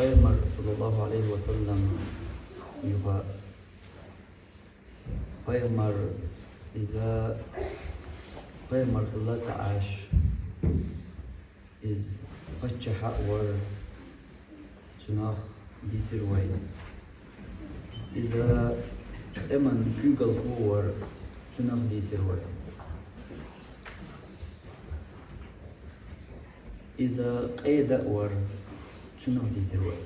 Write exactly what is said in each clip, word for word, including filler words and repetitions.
Пайхамар, саллаллаху Ӏалайхи ва саллам, юха, пайхамар, иза пайхамар хилла ца Ӏаш, из паччахь а вар, цунах дийцар вай. Иза тӀеман куьйгалхо вар, цунах дийцар вай. Иза къеда а вар, цунах дийцар вай.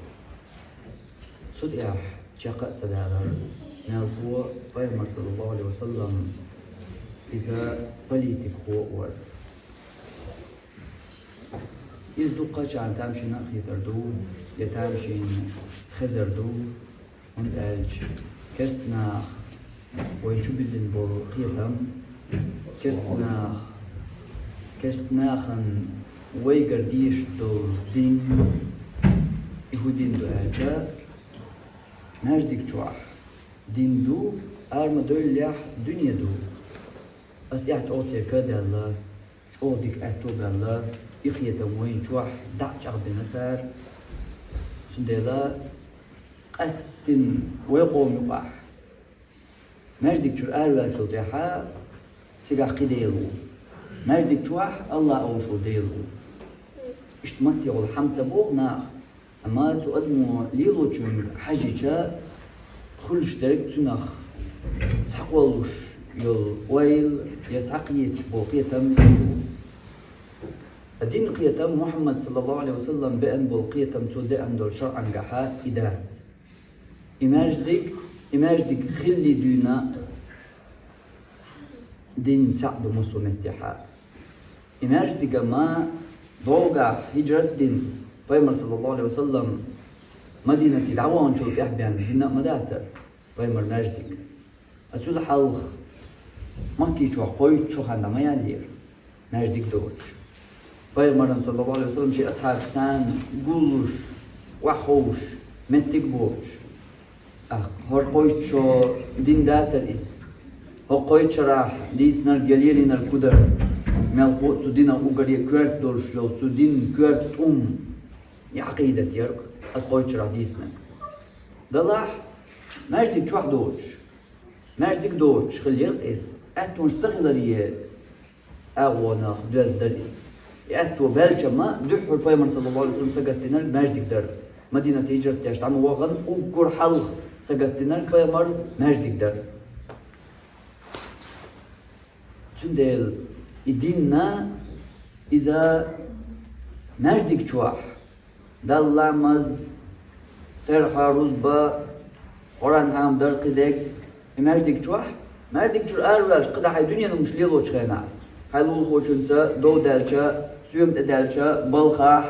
Цу тӀехь чекх а ца далар, мелхо пайхамар, саллаллаху Ӏалайхи ва саллам, иза политикхо а вар. Иза дуккхачарна тамашийна а хетар ду, я тамашийна хезар ду, хӀунда аьлча керста нах вай чу биллина болу кхетам, керста нах, керста нахана вайгара дезаш долу дин, и хӀун дин ду аьлча, маьждиг чохь дин ду, ара ма-девллехь дуьне ду. Ас тӀехь чӀогӀа церка а даьлла, чӀогӀа дика аьтто а баьлла, и кхетам вайна чохь дӀа а чӀагӀбина цара. Цундела къаьсттина вай къоман юкъахь маьждиг чуьра араваьллачул тӀаьхьа цигахь кхин Дела ву. Маьждиг чохь АллахӀ олуш волу Дела ву. Иштта матте гӀолу хьама ца боху наха. Амма цу адамо лелочуьнга хьаьжча, хуьлуш дерг цунах схьакхоллуш йолу ойла я схьакхеташ болу кхетам ду. Ткъа дин кхетам, Мухьаммад, саллаллаху Ӏалайхи ва саллам, беана болу кхетам, цо деана долу шарӀангахьа и дац. И маьждиг, и маьждиг хилли дуьйна дин цхьаъ ду массо а меттехьа. И маьждига ма догӀахь хӀиджрат дина, пайхамар, саллаллаху Ӏалайхи ва саллам, Мадинате дӀаваханчул тӀаьхьа бен дина а ма дацара пайхамар маьждиг. Ткъа цул хьалха Макки чохь кхойтта шо хан дӀа ма яьллера маьждиг доцуш. Пайхамаран, саллаллаху Ӏалайхи ва саллам, шен асхьабашна гуллуш, охьаховш, меттиг а боцуш. Ткъа хӀора кхойтта шо дин дацара иза. ХӀокху кхойтта шарахь дийцинарг я лелийнарг хӀун дара? Мелхо а цу динан уггаре коьрта долуш йолу, цу динан коьрта тӀум, и Ӏакъидат яра, аса кхойтта шарахь дийцинарг. Делахь, маьждиг чохь доцуш, маьждиг доцуш хиллера иза. Аьттонаш ца хиларе, агӀонах доьзна дара иза. И аьтто баьлча ма дуьххьара пайхамар, саллаллаху Ӏалайхи ва саллам, сагатдинарг маьждиг дара. Мадинате хӀиджрат деш дӀа ма вахана, уггар хьалха сагатдинарг пайхамар маьждиг дара. Цундела и динна иза маьждиг чохь Далла ламаз, терхьа рузба, Къуръан Ӏамадар, кхидерг, и маьждиг чохь, маьждиг чуьра араваьлча, кхидӀа хьайн дуьненан хӀуманаш лелочу хенахь, хьайн лулахочуьнца дов даьлча, соьма тӀедаьлча, балхахь,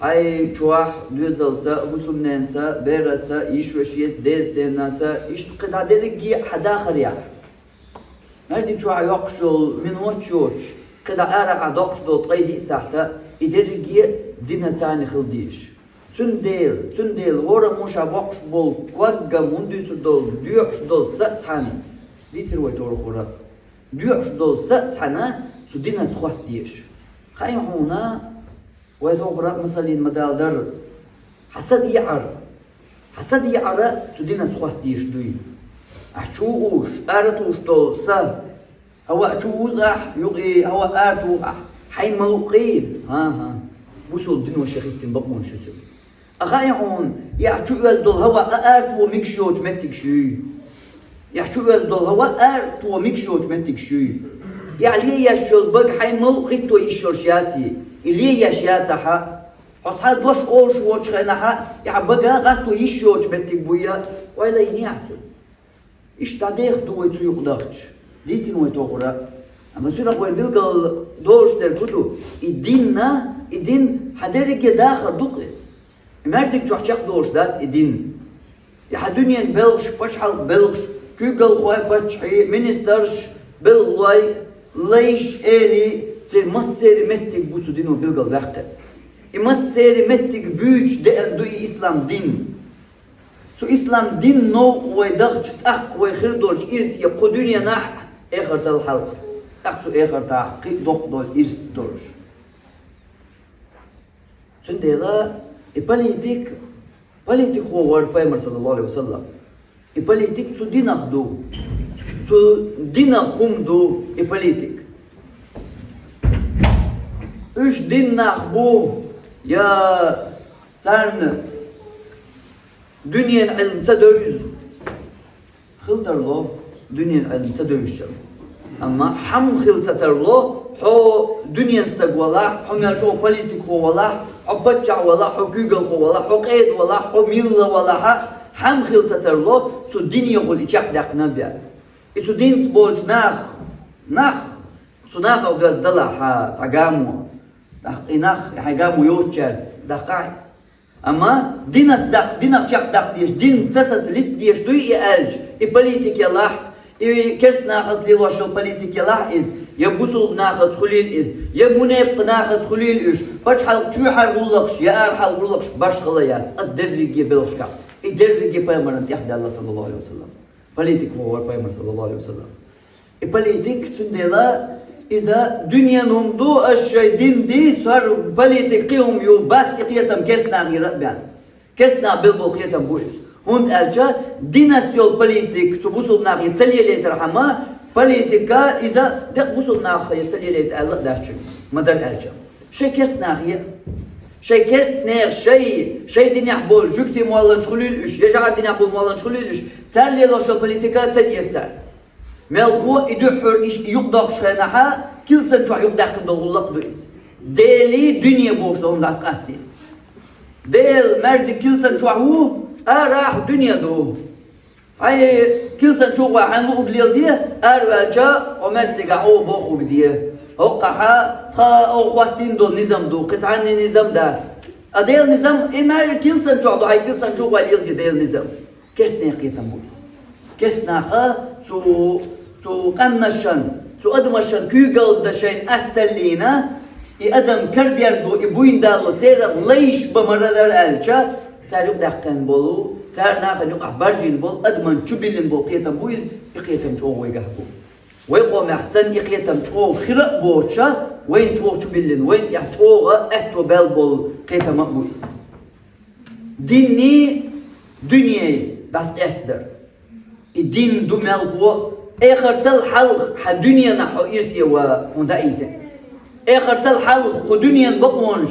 хьайн чохь доьзалца, хӀусамненца, бераца, йиш-вешица, деза-ненаца, иштта кхидӀа дерриге а хьан дахарехь. Маьждиг чохь йоккхуш йолу минот йоцуш, кхидӀа арахь доккхуш долу ткъе диъ сахьта, и дерриге а динан царна хила дезаш. Цундела, цундела хӀораммо ша боккхуш болу ког-м хӀунда дуьйцур долу, доьхуш долу са а цхьаьна, дийцира вай торхура, доьхуш долу са а цхьаьна цу динаца хотта дезаш. Хаьий хьуна, вай тохара а масаллин ма-далла дара. Хьан са деӀар, хьан са деӀар цу динаца хотта дезаш дуй? Ахь чу вуш, ара тухуш долу са, хӀаваъ чу вуза ахь, юкъе хӀаваъ ара туху ахь, хьайна ма луъу-кх и? ХӀан-хӀа, бусалба дино шен хӀиттина бакъонаш ю цуьнан. Ахь хаьий хьуна, и ахь чу оьзна долу хӀаваъ а ара тухо мегаш йоцу меттигаш юй? И ахь чу оьзна долу хӀаваъ а ара тухо мегаш йоцу меттигаш юй? И ахь ле еш йолу бага хьайна ма луъу хӀитто йиш йолуш яций? И ле еш яцахь а, хьо цхьа дош олуш воцучу хенахь а, и хьан бага гӀатто йиш йоцу меттиг буй, ойла йиний ахь цуьнан? Иштта дӀадехна ду вай цу юкъа дахча. Дийцина вай тохара. Амма цуьнах вай билгал долуш дерг хӀун ду? И динна, и дин хьан дерриге а дахар ду-кх иза. И маьждиг чохь чекхдолуш дац и дин. И хьан дуьненан белхаш, пачхьалкхан белхаш, куьйгалхой, паччахьий, министрш, белхалой, лайш, элий, церан массеран меттиг бу цу дино билгал баьккхина. И массеран меттиг буьйцуш деана ду и ислам дин. Цу ислам динан новкъа вай дахча, тӀаккха вай хир долчу ирсе кху дуьненахь а, эхартал хьалха, тӀаккха цу эхартахь кхин а доккха долу ирс долуш. Цундела и политик, Политикхо вар пайхамар, саллаллаху алейхи ва саллам. И политик цу динах ду. Цу динах хӀума ду и политик. Уьш дин нах бу, я царна дуьненан Ӏилма ца девза. Хила тарло дуьненан Ӏилма ца девзача. Амма хӀама хила ца тарло, хьо дуьненан саг валахь, хьо мел чӀогӀа политикхо валахь, хьо паччахь валахь, хьо куьйгалхо валахь, хьо къеда валахь, хьо милла валахь, хӀама хила ца тарло, цу динехула и чекхдаьккхина бен. И цу динца болча нах, нах, цу нахах доьзна далахь цхьа гамо. ТӀаккха и нах, и хьайн гамо йоцучаьрца даккхахьа иза. Амма динах даккха, динах чекхдаккха дезаш, дин ца саца литта дезаш дуй и аьлча, и политик ялахь, и керста нахаца лелош йола политик ялахь иза, я бусулба нахаца хуьлийла иза, я мунепакъ нахаца хуьлийла уьш, пачхьалкх чоьхьара гӀуллакхаш, я арахьара гӀуллакхаш башхала яц. Ас дерриге белхашкахь, и дерриге пайхамарна тӀехдаьлла, саллаллаху алейхи ва саллам. Политикхо вар пайхамар, саллаллаху алейхи ва саллам. И политик, цундела иза дуьненан хӀума ду, ас шайн дин дийцар, политик кхин хӀума ю, бац и кхетам керста нахера а бен. Керста наха белла бола кхетам бу иза. ХӀунда аьлча динца йола политик цу бусулба нахе ца лелайтархьама, политика иза декъа бусулба нахе ца лелайта аьлла а дац шуьга, ма-дарра аьлча. Шайн керста нахе а, шайн керста нехан, шай, шайн динехь болу жуьгтийн молланаш хуьлийла уьш, я жӀара динехь болу молланаш хуьлийла уьш, цара лелош йолу политика ца деза цара. Мелхо и дуьххьара иштта юкъадоккхуш хенахьа, килсан чохь юкъадаьккхина долу гӀуллакх ду иза. Делий, дуьне бохуш долу хӀума дӀасакъастийна. Дела маьждиг килсан чохь ву, арахь дуьне ду. Хьайн килсан чу гӀой хьайн луург леладе, араваьлча, хьо меттигахь оха бохург де. ХӀокхахьа тхан оха хӀоттийна долу низам ду, кхин цхьанна низам дац. Ткъа Делан низам, и маьждиг килсан чохь ду, хьайн килсан чу гӀой леладе Делан низам. Керста нехан кхетам бу иза. Керста наха цу, цу къаьмнашан, цу адамашан куьйгалда шайна атталлийна, и адам карадерзо, и буйна дало церан лайш бан мара дара аьлча, цара юкъадаьккхина болу, цара нахана юкъахь баржийна болу, адаман чу биллина болу кхетам бу иза, и кхетам чӀогӀа вайгахь бу. Вай къомехь санна и кхетам чӀогӀа хира а боцуша, вайна чӀогӀа чу биллина, вайна тӀехь чӀогӀа аьтто баьлла болу кхетам а бу иза. Динний дуьней дӀасакъестадар. И дин ду мелхо, эхартал хьалха хьан дуьненахь хьо ирсе ван хьуна даийтина. Эхартал хьалха кху дуьненан бакъонаш,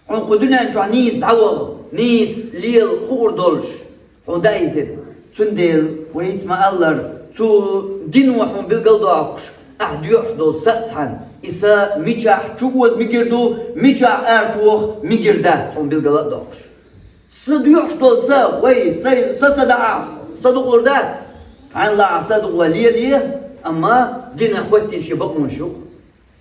хьуна кху дуьнен чохь нийса дӀаваха, нийса лела хуур долуш хьуна даийтина. Цундела вай хӀинца ма-аллара, цу дино хьуна билгал а доккхуш, ахь доьхуш долу са а цхьаьна, и са мичахь чу оза мегар ду, мичахь ара тоха мегар дац хьуна билгал а доккхуш. Са доьхуш долу са, вай, са, са ца даахь, са дукъалур дац. Хьайна лаахь са дукъалур лелае, амма динах хӀоттийна шен бакъонаш ю-кх.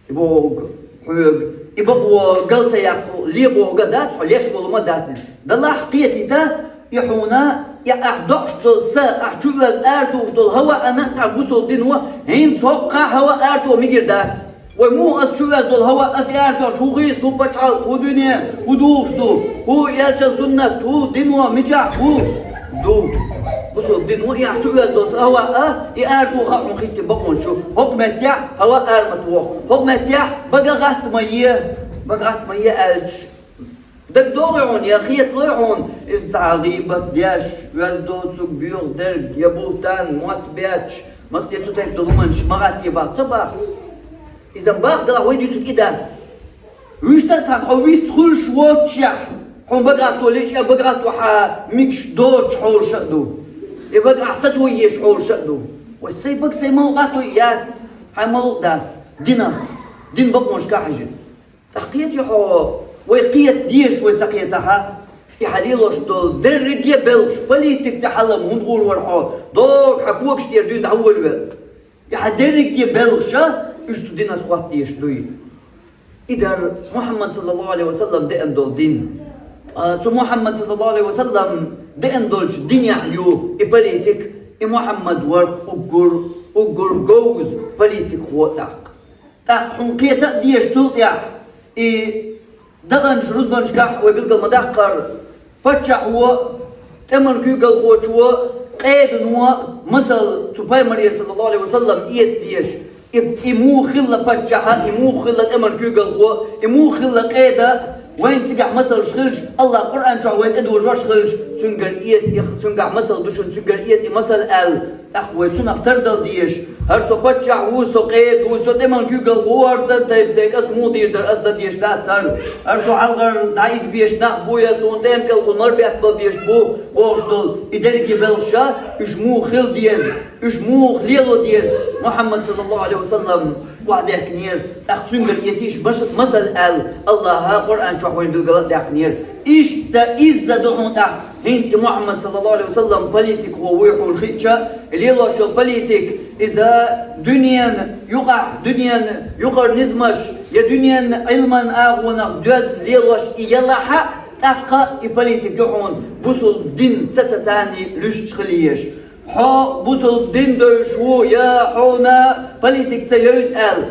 И бохург хьоьга, и бакъо гал ца яккха, ле бохург а дац, хьо леш волу ма дац иза. Далахь кхетийта, и хьуна, и ахь доьхуш долу са, ахь чу оьзна ара тухуш долу хӀаваъана а цхьана бусулба дино, хӀинца хӀокхахь хӀаваъ ара тоха мегар дац. Вай муха ас чу оьзна долу хӀаваъ ас и ара тохча хӀун хийца, хӀун пачхьалкх, хӀун дуьне, хӀун духуш ду, хӀун элчан суннат, хӀун дино, мичахь, хӀун ду? Бусулба дино, и ахь чу оьзна долу са хӀаваъ а, и ара тоха а хьуна хӀиттина бакъонаш ю. ХӀокху меттехь хӀаваъ ара ма тоха. ХӀокху меттехь бага гӀатта ма е, бага гӀатта ма е аьлча. ДагадогӀий хьуна, я хеталой хьуна, иза цхьа гӀийбат деш, оьзда доцург боьха дерг, я буьхтан, мотт бетташ, массо а цу тайпа долу хӀуманаш ма гӀатте боху, ца боху? Иза боху, делахь вай дуьйцург и дац. Вуьшта а цхьаьна хьо вист хуьлуш воццушехь, хьуна бага гӀатто лечкъа, бага гӀатто хьан мегаш доцуш хьолаш а ду. И бага ахь сацо езаш хьолаш а ду. Вай сайн бага сайн мала гӀатто яц, хьайн мала дац, динах, дин бакъонашкахь хьажа. ТӀаккха кхетий хьо, вай кхета дезаш вай ца кхетахь а, и хьан лелош долу дерриге а белхаш, политик тӀе хьалам хӀунда гӀур вара хьо, догу хьан когаш тӀера дуьйна дӀаволавелла. И хьан дерриге а белхаш а, уьш цу динах хӀотта дезаш дуй. И дара Мухьаммад саллаллаху алейхи ва саллам деана долу дин. А, цу Мухьаммад саллаллаху алейхи ва саллам деана долчу динехь ю и политик, и Мухьаммад вара уггар, уггар говза политикхо а тӀаккха. ТӀаккха хьуна кхета а дезаш цул тӀаьхьа, и даханчу рузбанашкахь вай билгал ма-даккхара, паччахьо, тӀеман куьйгалхочо, къедано, масала, цу пайхамарера, саллаллаху алейхи ва саллам, эца дезаш, и, и муха хилла паччахь а, и муха хилла тӀеман куьйгалхо, и муха хилла къеда, Вайн цигахь масалш хилча, Аллах Къуръан чохь вайн тӀедожош хилча, цуьнгара эца и, цуьнгахь масал ду шуна, цуьнгара эца и масал аьлла, тӀаккха вай цунах тардал дезаш. ХӀара со паччахь ву, со къеда ву, со тӀеман куьйгалхо ву, хӀара сан тайп-тайпа, ас муха дийр дара, ас дан дезаш дац хӀара. ХӀара со хьалхара дӀаида безаш нах бу, я суна тӀема кӀел хӀума бӀаргбетта безаш бу, бохуш долу, и дерриге белхаш, уьш муха хила деза, уьш муха лело деза. Мухьаммад, саллаллаху Ӏалайхи ва саллам, охьадехкинера, тӀаккха цуьнгара эца и масал аьлла, Аллаха Къуръан чохь вайн билгал а даьккхинера. Иштта изза ду хьуна тӀаккха. ХӀинца и Мухьаммад, саллаллаху Ӏалайхи ва саллам, политик ву вуй хьуна хиъча, и лелош йолу политик, иза дуьненан юкъахь, дуьненан юкъара низамаш я дуьненан Ӏилман агӀонах доьзна лелош и ялахь а, тӀаккха и политик ю хьуна бусул дин ца ца царний луьсташ хила езаш. Хьо бусул дин девзаш ву, я хьуна политик ца евза аьлла.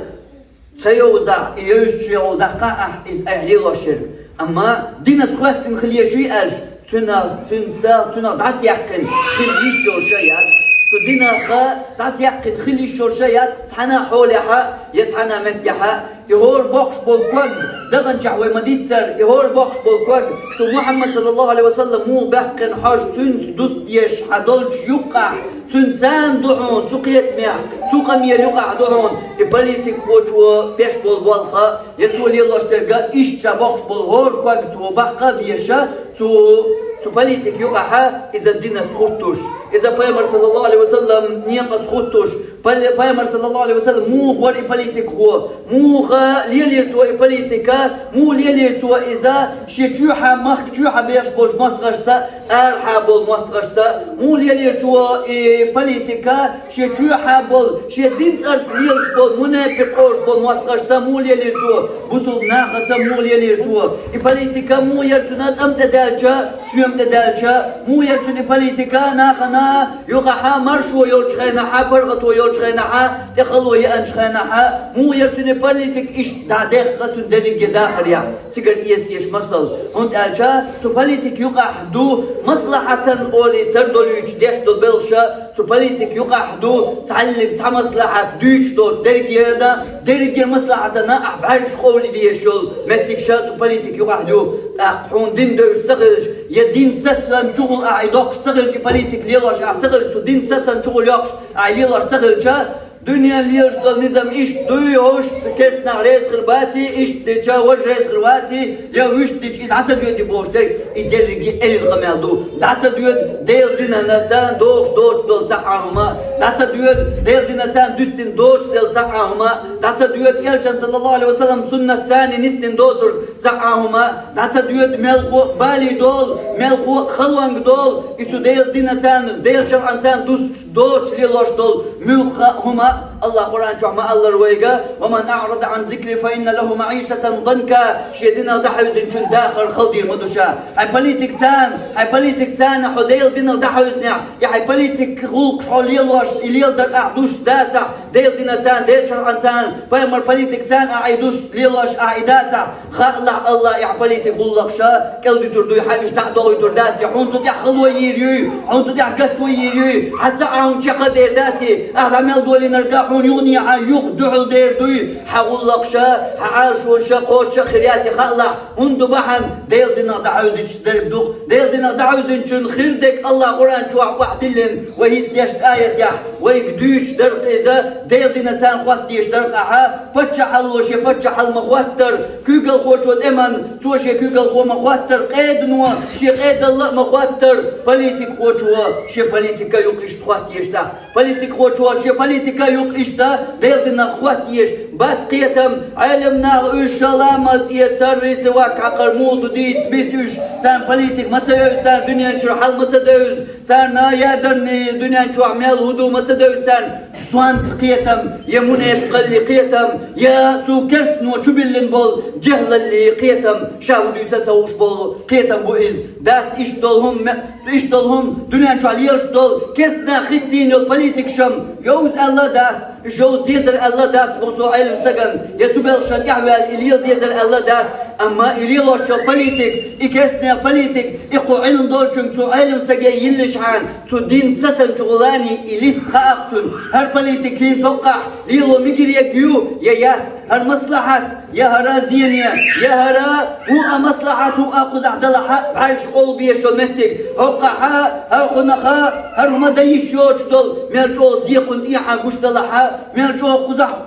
Ца йовзахь, и евзачу йолу даккха ахь иза айхьа лелош ерг. Амма динца хоьттина хила езаш юй аьлча, цуьнах, цуьнца, цуьнах дӀасаяьккхина хила йиш йолуш яц. Цу динах дӀасаяьккхина хила йиш йолуш яц цхьана хьолехь а, я цхьана меттехь а. И хӀора боккхуш болу ког, даханчохь вай ма-дийццара, и хӀора боккхуш болу ког, цу Мухьаммад, саллаллаху Ӏалайхи ва саллам, муха баьккхина хьожа, цуьнца дустдеш хьан долчу юккъахь, цуьнан царна ду хьуна, цу кхетамехь, цу къамел юкъахь ду хьуна, и политикхочо пеш болу болх а, я цо лелош дерг а, иштта ша боккхуш болу хӀора ког цо баккха а беша, цу, цу политик юкъахь а иза динца хуттуш, иза пайхамар, саллаллаху Ӏалайхи ва саллам, некъаца хуттуш, Пай-, пайхамар, саллаллаху Ӏалайхи ва саллам, муха вара и политикхо, муха лелийра цо и политика, муха лелийра цо иза, шен чоьхьа, махка чоьхьа бехаш болчу мостагӀашца, арахьа болу мостагӀашца, муха лелийра цо и политика, шен чоьхьа болу, шен дин цӀарца лелаш болу, мунепикъ олуш болу мостагӀашца муха лелийра цо, бусулба нахаца муха лелийра цо. И политика муха яра цуьнан тӀам тӀе даьлча, соьма тӀе даьлча, муха яра цуьнан и политика нахана юкъахь маршо йолчу хенахь, паргӀато йолчу хенахь, тӀе хало еанчу хенахь, муха яра цуьнан и политика иштта дӀа дехха цуьнан дерриге дахарехь. Цигара эца дезаш масал, хӀунда аьлча цу политик юкъахь ду маслахьатан олий тардолуьйтуш деш долу белхаш, цу политик юкъахь ду цхьаьллиг цхьа маслахьат дуьйцуш долу дерригена, дерригена маслахьатана ахь бӀаьргаш къовли дезаш йолу меттигаш цу политик юкъахь ю. ТӀаккха хьуна дин девзаш ца хилча, я дин цацан чугӀула ахь и доккхуш ца хилча, и политик лелош ахь ца хилча, цу дин цацан чугӀула йоккхуш ахь лелош ца хилча, дуьненан лелаш долу низам иштта дуй, хӀуштта керстанах реза хир баций, иштта дича важа реза хир ваций, я вуьшта дича и дӀа ца доьдий бохуш дерг, и дерриге эрна къамел ду. ДӀа ца доьду Делан динаца дохуш доцуш долу цхьа а хӀума, дӀа ца доьду Делан динаца дуьстина доцуш долу цхьа а хӀума, дӀа ца доьду Элчан, саллаллаху Ӏалайхи ва саллам, суннатца нисдина доцург цхьа а хӀума, дӀа ца доьду мелхо а балий долу, мелхо а халонга долу, и цу Делан динаца, Делан шарӀанца дуьстуш доцуш лелош долу муьлхха а хӀума. Аллах Къуръан чохь ма-аллара вайга: «Ва ман аърада ан зикри фа инна лаху маӀишатан данка», шен динах дӀахьевзинчун дахар хала дийр ма ду ша. Хьайн политикца, хьайн политикца хьо Делан динах дӀахьевзинехь, и хьайн политик гӀуллакхаш хьо лелош, и леладар ахь дуьстуш дацахь, Делан динаца, Делан шарӀанца, пайхамар политикца ахь и дуьстуш лелош ахь и дацахь, хаалахь, Аллах, и хьан политик гӀуллакхаш кӀелдуьтур дуй, хьан уьш дӀа а дохуьйтур даций, хьуна цу тӀехь хало йийр юй, хьуна цу тӀехь гатто йийр юй, хьан цхьа а хӀума чекхдер даций, ахь дӀа мел долийнарг а хьуна юханехьа юха дуьхьал дер дуй, хьан гӀуллакхаш, хьан Ӏалашонаш кхочуш а хир яций, хаалахь, хӀунда ду бахьана, Делан динах дӀахьевзича дерг ду-кх, Делан динах дӀахьевзинчун хир дерг Аллах Къуръан чохь охьадиллина, вай хӀинца дешначу аятехь вайга дуьйцуш дара-кх иза, Делан динаца хотта дезаш дара-кх ахьа, паччахьалло шен паччахьалла ма-хӀоттара, куьйгалхочо тӀеман, цо шен куьйгалхо ма-хӀоттара, къедано шен къедалла а ма-хӀоттара, политикхочо шен политика юкъа иштта хотта езаш дац. Политикхочо шен политика юкъа иштта Делан динах хотта езаш бац кхетам, Ӏелам нах уьш ша ламаз эцар, сивак хьакхар муха ду дийца бита уьш, царна политик ма ца евза, царна дуьнен чуьра хьал ма ца девза, царна ядарни дуьнен чохь мел хӀу ду ма ца девза царна. Сонта кхетам, я мунепикъалли кхетам, я цу керстано чубиллина болу жехӀлалли кхетам, ша хӀу дуьйцу а ца хууш болу кхетам бу иза. Дац иштта долу хӀума, иштта долу хӀума, дуьнен чохь лелаш долу, керстанах хӀиттийна йолу политикаш-м йовза аьлла а дац, уьш йовза дезар аьлла а дац, боху со Ӏелам стагана, я цу белхашна тӀаьхьаваьлла и лела дезар аьлла а дац. Амма и лелош йола политик, и керстаний политик, и кхо Ӏилма долчунга цу Ӏелам стага йиллачхьана, цу дин ца саннача гӀулакхе и литта хаьа цунна. ХӀара политик хӀинца хӀокхахь лело мегар ю, я яц, хӀара маслахьат, я хӀара зене, я хӀара хӀуъа маслахьат, хӀуъа кхузахь далахь, бӀаргаш къовлабеш йола меттиг. ХӀокхахь хӀара хӀунаха, хӀара хӀума дан йиш йоцуш долу, мел чӀогӀа зекъун тӀехьа гуш далахь, мел чӀогӀа кхузахь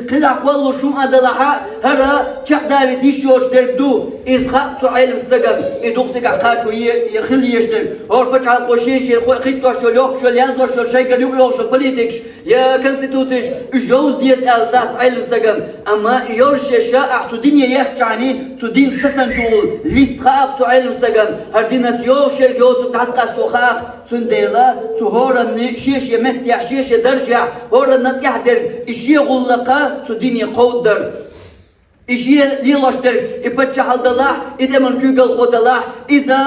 кхидӀа кхоллалуш хӀума а далахь, хӀара чекхдалийта йиш йоцуш дерг ду. Иза хаьа цу Ӏелам стагана, и дукха цигахь кхачо е-, е хила езаш дерг. ХӀора пачхьалкхо шен-шен кхо хӀиттош йолу, йохкуш йолу, яздеш йолу, шайгара юкъа йогӀуш йолу политикаш, я конституцеш, уьш йовза деза аьлла дац Ӏелам стагана. Амма и йолуш еш, ахь цу дине ехчахьана, цу дин ца санначу гӀулакхе литта хаьа цу Ӏелам стагана, хӀара динаца йогӀуш ерг йоцург дӀасакъасто хаьа. Цундела цу хӀоранна шен-шен меттехь, шен-шен даржехь, хӀоранна тӀехь дерг и шен гӀуллакх цу дине кховдадар. И шен лелош дерг, и паччахьалла далахь, и тӀеман куьйгалхо далахь, иза,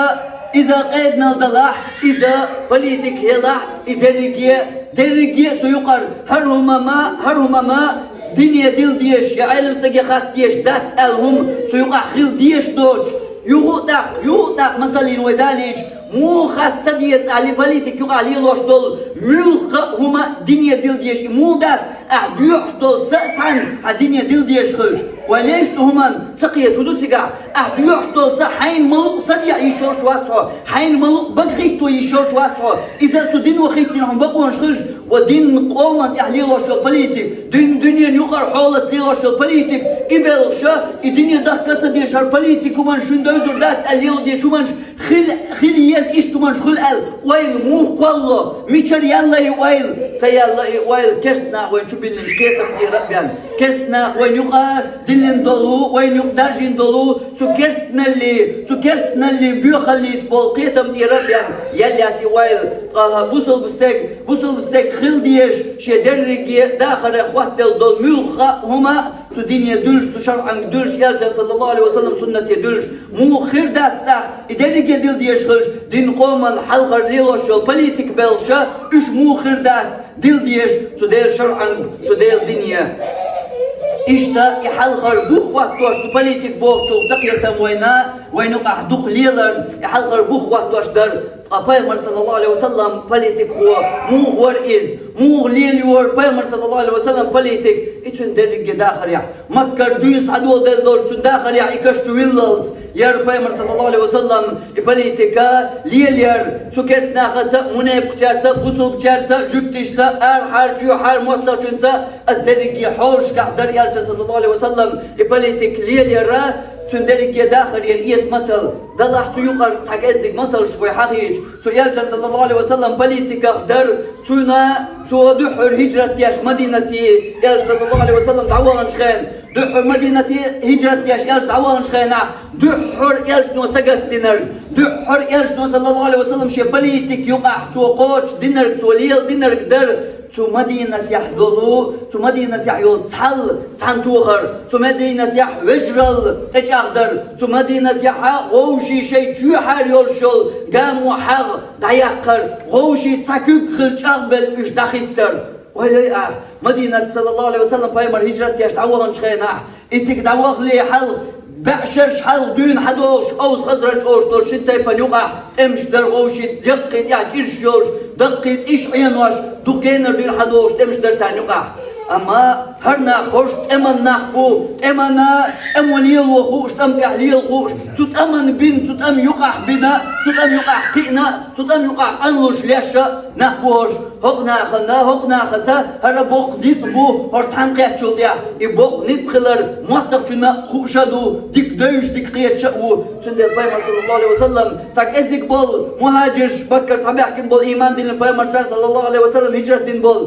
иза къеданал далахь, иза политик елахь, и дерриге, дерриге а цу юкъара хӀара хӀума ма, хӀара хӀума ма дине дилла дезаш, я Ӏелам стаге хатта дезаш дац аьлла хӀума цу юкъахь хила дезаш доцуш, юха а тӀаккха, юха а тӀаккха масаллина вай далийча, муха хатта ца деза аьлла, политик юкъахь лелош долу муьлхха а хӀума дине дилла дезаш, и муха дац, ахь доьхуш долу са а цхьаьна хьан дине дилла дезаш хилча. Вай леш цу хӀуманна ца кхета хӀун ду цигахь, ахь доьхуш долу са хьайна ма-луъу са дехьа йиш йолуш вац хьо, хьайна ма-луъу бага хӀитто йиш йолуш вац хьо, иза цу дино хӀиттийна хьуна бакъонаш хилча, ва динан къоман тӀехь лелош йолу политик, дин, дуьненан юкъара хьолаца лелош йолу политик, и белхаш, и дине дахка ца дезаш хӀара политик хӀуманаш шуна девзар дац аьлла лело дезаш хӀуманаш хила, хила еза иштта хӀуманаш хуьлу аьлла, ойла муха кхоллало, мичара яьлла и ойла, ца яьлла и ойла керстанаха вайна чу биллинчу кхетам тӀера а бен. Керстанаха вайна юкъа диллина долу, вайна юкъа даржийна долу, цу керстаналли, цу керстаналли боьхаллица болу кхетам тӀера а бен, яьлла яц и ойла. Ткъа бусалба стаг, бусалба стаг хила дезаш, шен дерриге дахаре хӀоттаделла долу муьлхха а хӀума а цу дине дуьллуш, цу шарӀанга дуьллуш, Элчан, саллаллаху Ӏалайхи ва саллам, суннате дуьллуш, муха хир дац тӀаккха, и дерриге дилла дезаш хилча, дин къоман хьалхара лелош йолу политик белхаш, уьш муха хир дац, дилла дезаш цу Делан шарӀанга, цу Делан дине. Иштта и хьалхара бух хӀоттош цу политик бохучул ца кхетам вайна, вайна юкъахь дукха леларна, и хьалхара бух хӀоттош дара. Ткъа Пайхамар, саллаллаху Ӏалайхи ва саллам, политикхо муха вара иза? Муха лелайора Пайхамар, саллаллаху Ӏалайхи ва саллам, политик? И цуьнан дерриге дахарехь, Маккара дуьйна схьадоладелла долчу цуьнан дахарехь и каш чу виллалц яра Пайхамар, саллаллаху Ӏалайхи ва саллам, и политик лелаяр. Цу керстанахаца а, мунепикъчаьрца а, бусалбачаьрца а, жуьгташца а, арахьара, чоьхьара, мостагӀчуьнца а, аса дерриге хьолашкахь дара Элчан, саллаллаху Ӏалайхи ва саллам, и политик лелаяр. Цуьнан дерриге дахарера эца масал далахь, цу юкъара цхьа кӀеззиг масалш вай хьахийча, цу Элчан, саллаллаху Ӏалайхи ва саллам, политиках дара, цуьнан, цо дуьххьара хӀиджрат деш Мадинате, Элча, саллаллаху Ӏалайхи ва саллам, дӀаваханчу хенахь, дуьххьара Мадинате хӀиджрат деш Элча дӀаваханчу хенахь, дуьххьара Элчано сагатдинарг, дуьххьара Элчано, саллаллаху Ӏалайхи ва саллам, шен политик юкъахь цо кхочушдинарг, цо леладинарг дара. Цу Мадинатехь долу, цу Мадинатехь йолу цхьалла цхьаьнатохар, цу Мадинатехь вежаралла тӀечӀагӀдар, цу Мадинатехь вовшийн шайн чоьхьара йолуш йолу гамо хьагӀ дӀаяккхар, вовшийн цхьа куьг хилла чӀагӀбелла уьш дӀахӀиттар. Ойла йой ахь, Мадинат, саллаллаху Ӏалайхи ва саллам, Пайхамар хӀиджрат деш дӀаваханчу хенахь, и цига дӀавахале хьалха, бӀе шарш хьалха дуьйна хьадогӀуш, Аус-Хазраж олуш долу шина тайпана юкъахь тӀемаш дара, вовшийн даккхий тӀехь чӀирш йолуш, даккхий цӀийш Ӏенош, дукха генара дуьйна хьадогӀуш тӀемаш дара царна юкъахь. Амма хӀара нах хӀорш тӀеман нах бу, тӀемана, тӀемо лело хууш, тӀам тӀехь лела хууш, цу тӀаман бина, цу тӀам юкъахь бина, цу тӀам юкъахь кхиъна, цу тӀам юкъахь къанлуш леш нах бу хӀорш. ХӀокху нахана, хӀокху нахаца хӀара боккха ницкъ бу хӀорш цхьаьна кхеттачул тӀехь. И боккха ницкъ хилар мостагӀчунна а хууш а ду, дика девзаш, дика кхеташ а ву. Цундела Пайхамар, саллаллаху Ӏалайхи ва саллам, цхьа кӀеззиг болу мухӀажирш, Баккара схьабаьхкина болу, иман диллина Пайхамарца, саллаллаху Ӏалайхи ва саллам, хӀиджрат дина болу.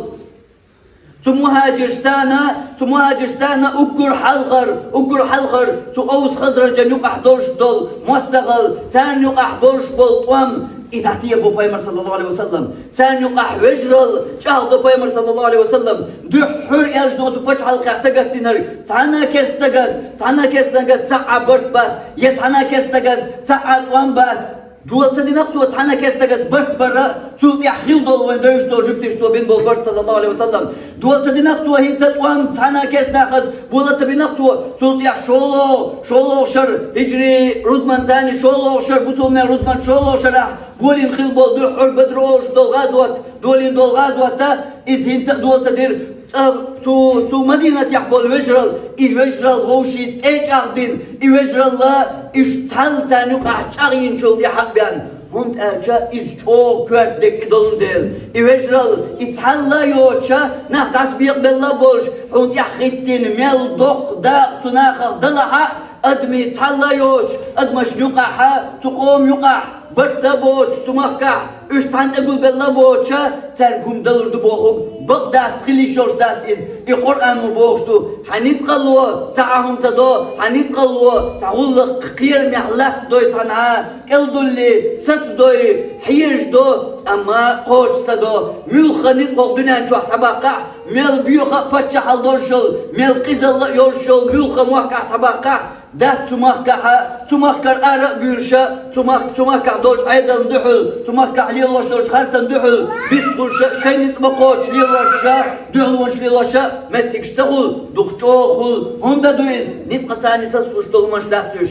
Цу мухӀажирш царна, цу мухӀажирш царна уггар хьалхар, уггар хьалхар цу Аус-Хазраджан юкъахь долуш долу мостагӀалла, царна юкъахь болуш болу тӀом, и дӀатегӀабо Пайхамар, саллаллаху Ӏалайхи ва саллам. Царна юкъахь вежаралла чӀагӀдо Пайхамар, саллаллаху Ӏалайхи ва саллам. Дуьххьара Элчано цу пачхьалкхехь сагатдинарг, цхьана а керстанагаца, цхьана а керстанагаца цхьа а барт бац, я цхьана а керстанагаца цхьа а тӀом бац. Дола ца динарг цо цхьана а керстанагаца барт бара, цул тӀехь хилла долу вайн девзаш долу жуьгташца цо бина болу барт, саллаллаху Ӏалайхи ва саллам. Дола ца динах цо хӀинца тӀом цхьана кеснахаз, бола ца бинах цо, цул тӀехьа шоло, шоло шар, хиджри рузман цани шоло шар, бусулман рузман шоло шарахь, долин хил бол дуьххьар Бадр олуш дол гӀазот, долин дол гӀазота, иза хӀинца а дола ца дира, цӀа цу, цу Мадинатехь бол вежарал, и вежарал вовший тӀечӀагӀдина, и вежаралла, иш цхьалла царна юкъахь чӀагӀйинчул тӀаьхьа а бен. ХӀунда аьлча иза чӀогӀа коьрта дерг и долун дела. И вежарал, и цхьалла йоцуша, нах дӀасабекъабелла а болуш, хьуна тӀехь хӀиттина мел доккха дакъа цу нахах далахьа, адамий цхьалла йоцуш, адамашна юкъахьа, цу къоман юкъахь, барт а боцуш, цу махкахь, уьш цхьаьна тӀегулбелла а боцуша, цаьрга хӀума далур ду бохург, бакъ дац, хила йиш йолуш дац иза. И Къуръано бохуш ду: хьан ницкъалло ца Ӏа хӀума ца до, хьан ницкъалло цхьа гӀуллакх кхерамехь латтадой цхьанхьа, кӀелдуллий, сацадой, хьежадо, амма кхочуш ца до. Муьлхха ницкъ хӀокху дуьнен чохь схьабаккхахь, мел боьха а паччахьалла долуш йолу, мел къизалла а йолуш йолу муьлхха мохкахь схьабаккхахь, дац цу махкахьа, цу махкара ара а буьйлуша, цу мах-, цу махкахь долчу Ӏедална дуьхьал, цу махкахь лелош долчу харцанна дуьхьал, бистхуьлуша, шайн ницкъ ма кхочуш лелоша, дуьхьалонаш лелоша, меттигаш ца хуьлу, дукха чӀогӀа хуьлу. ХӀунда ду иза? Ницкъаца царна сацалуш долу хӀуманаш дац уьш.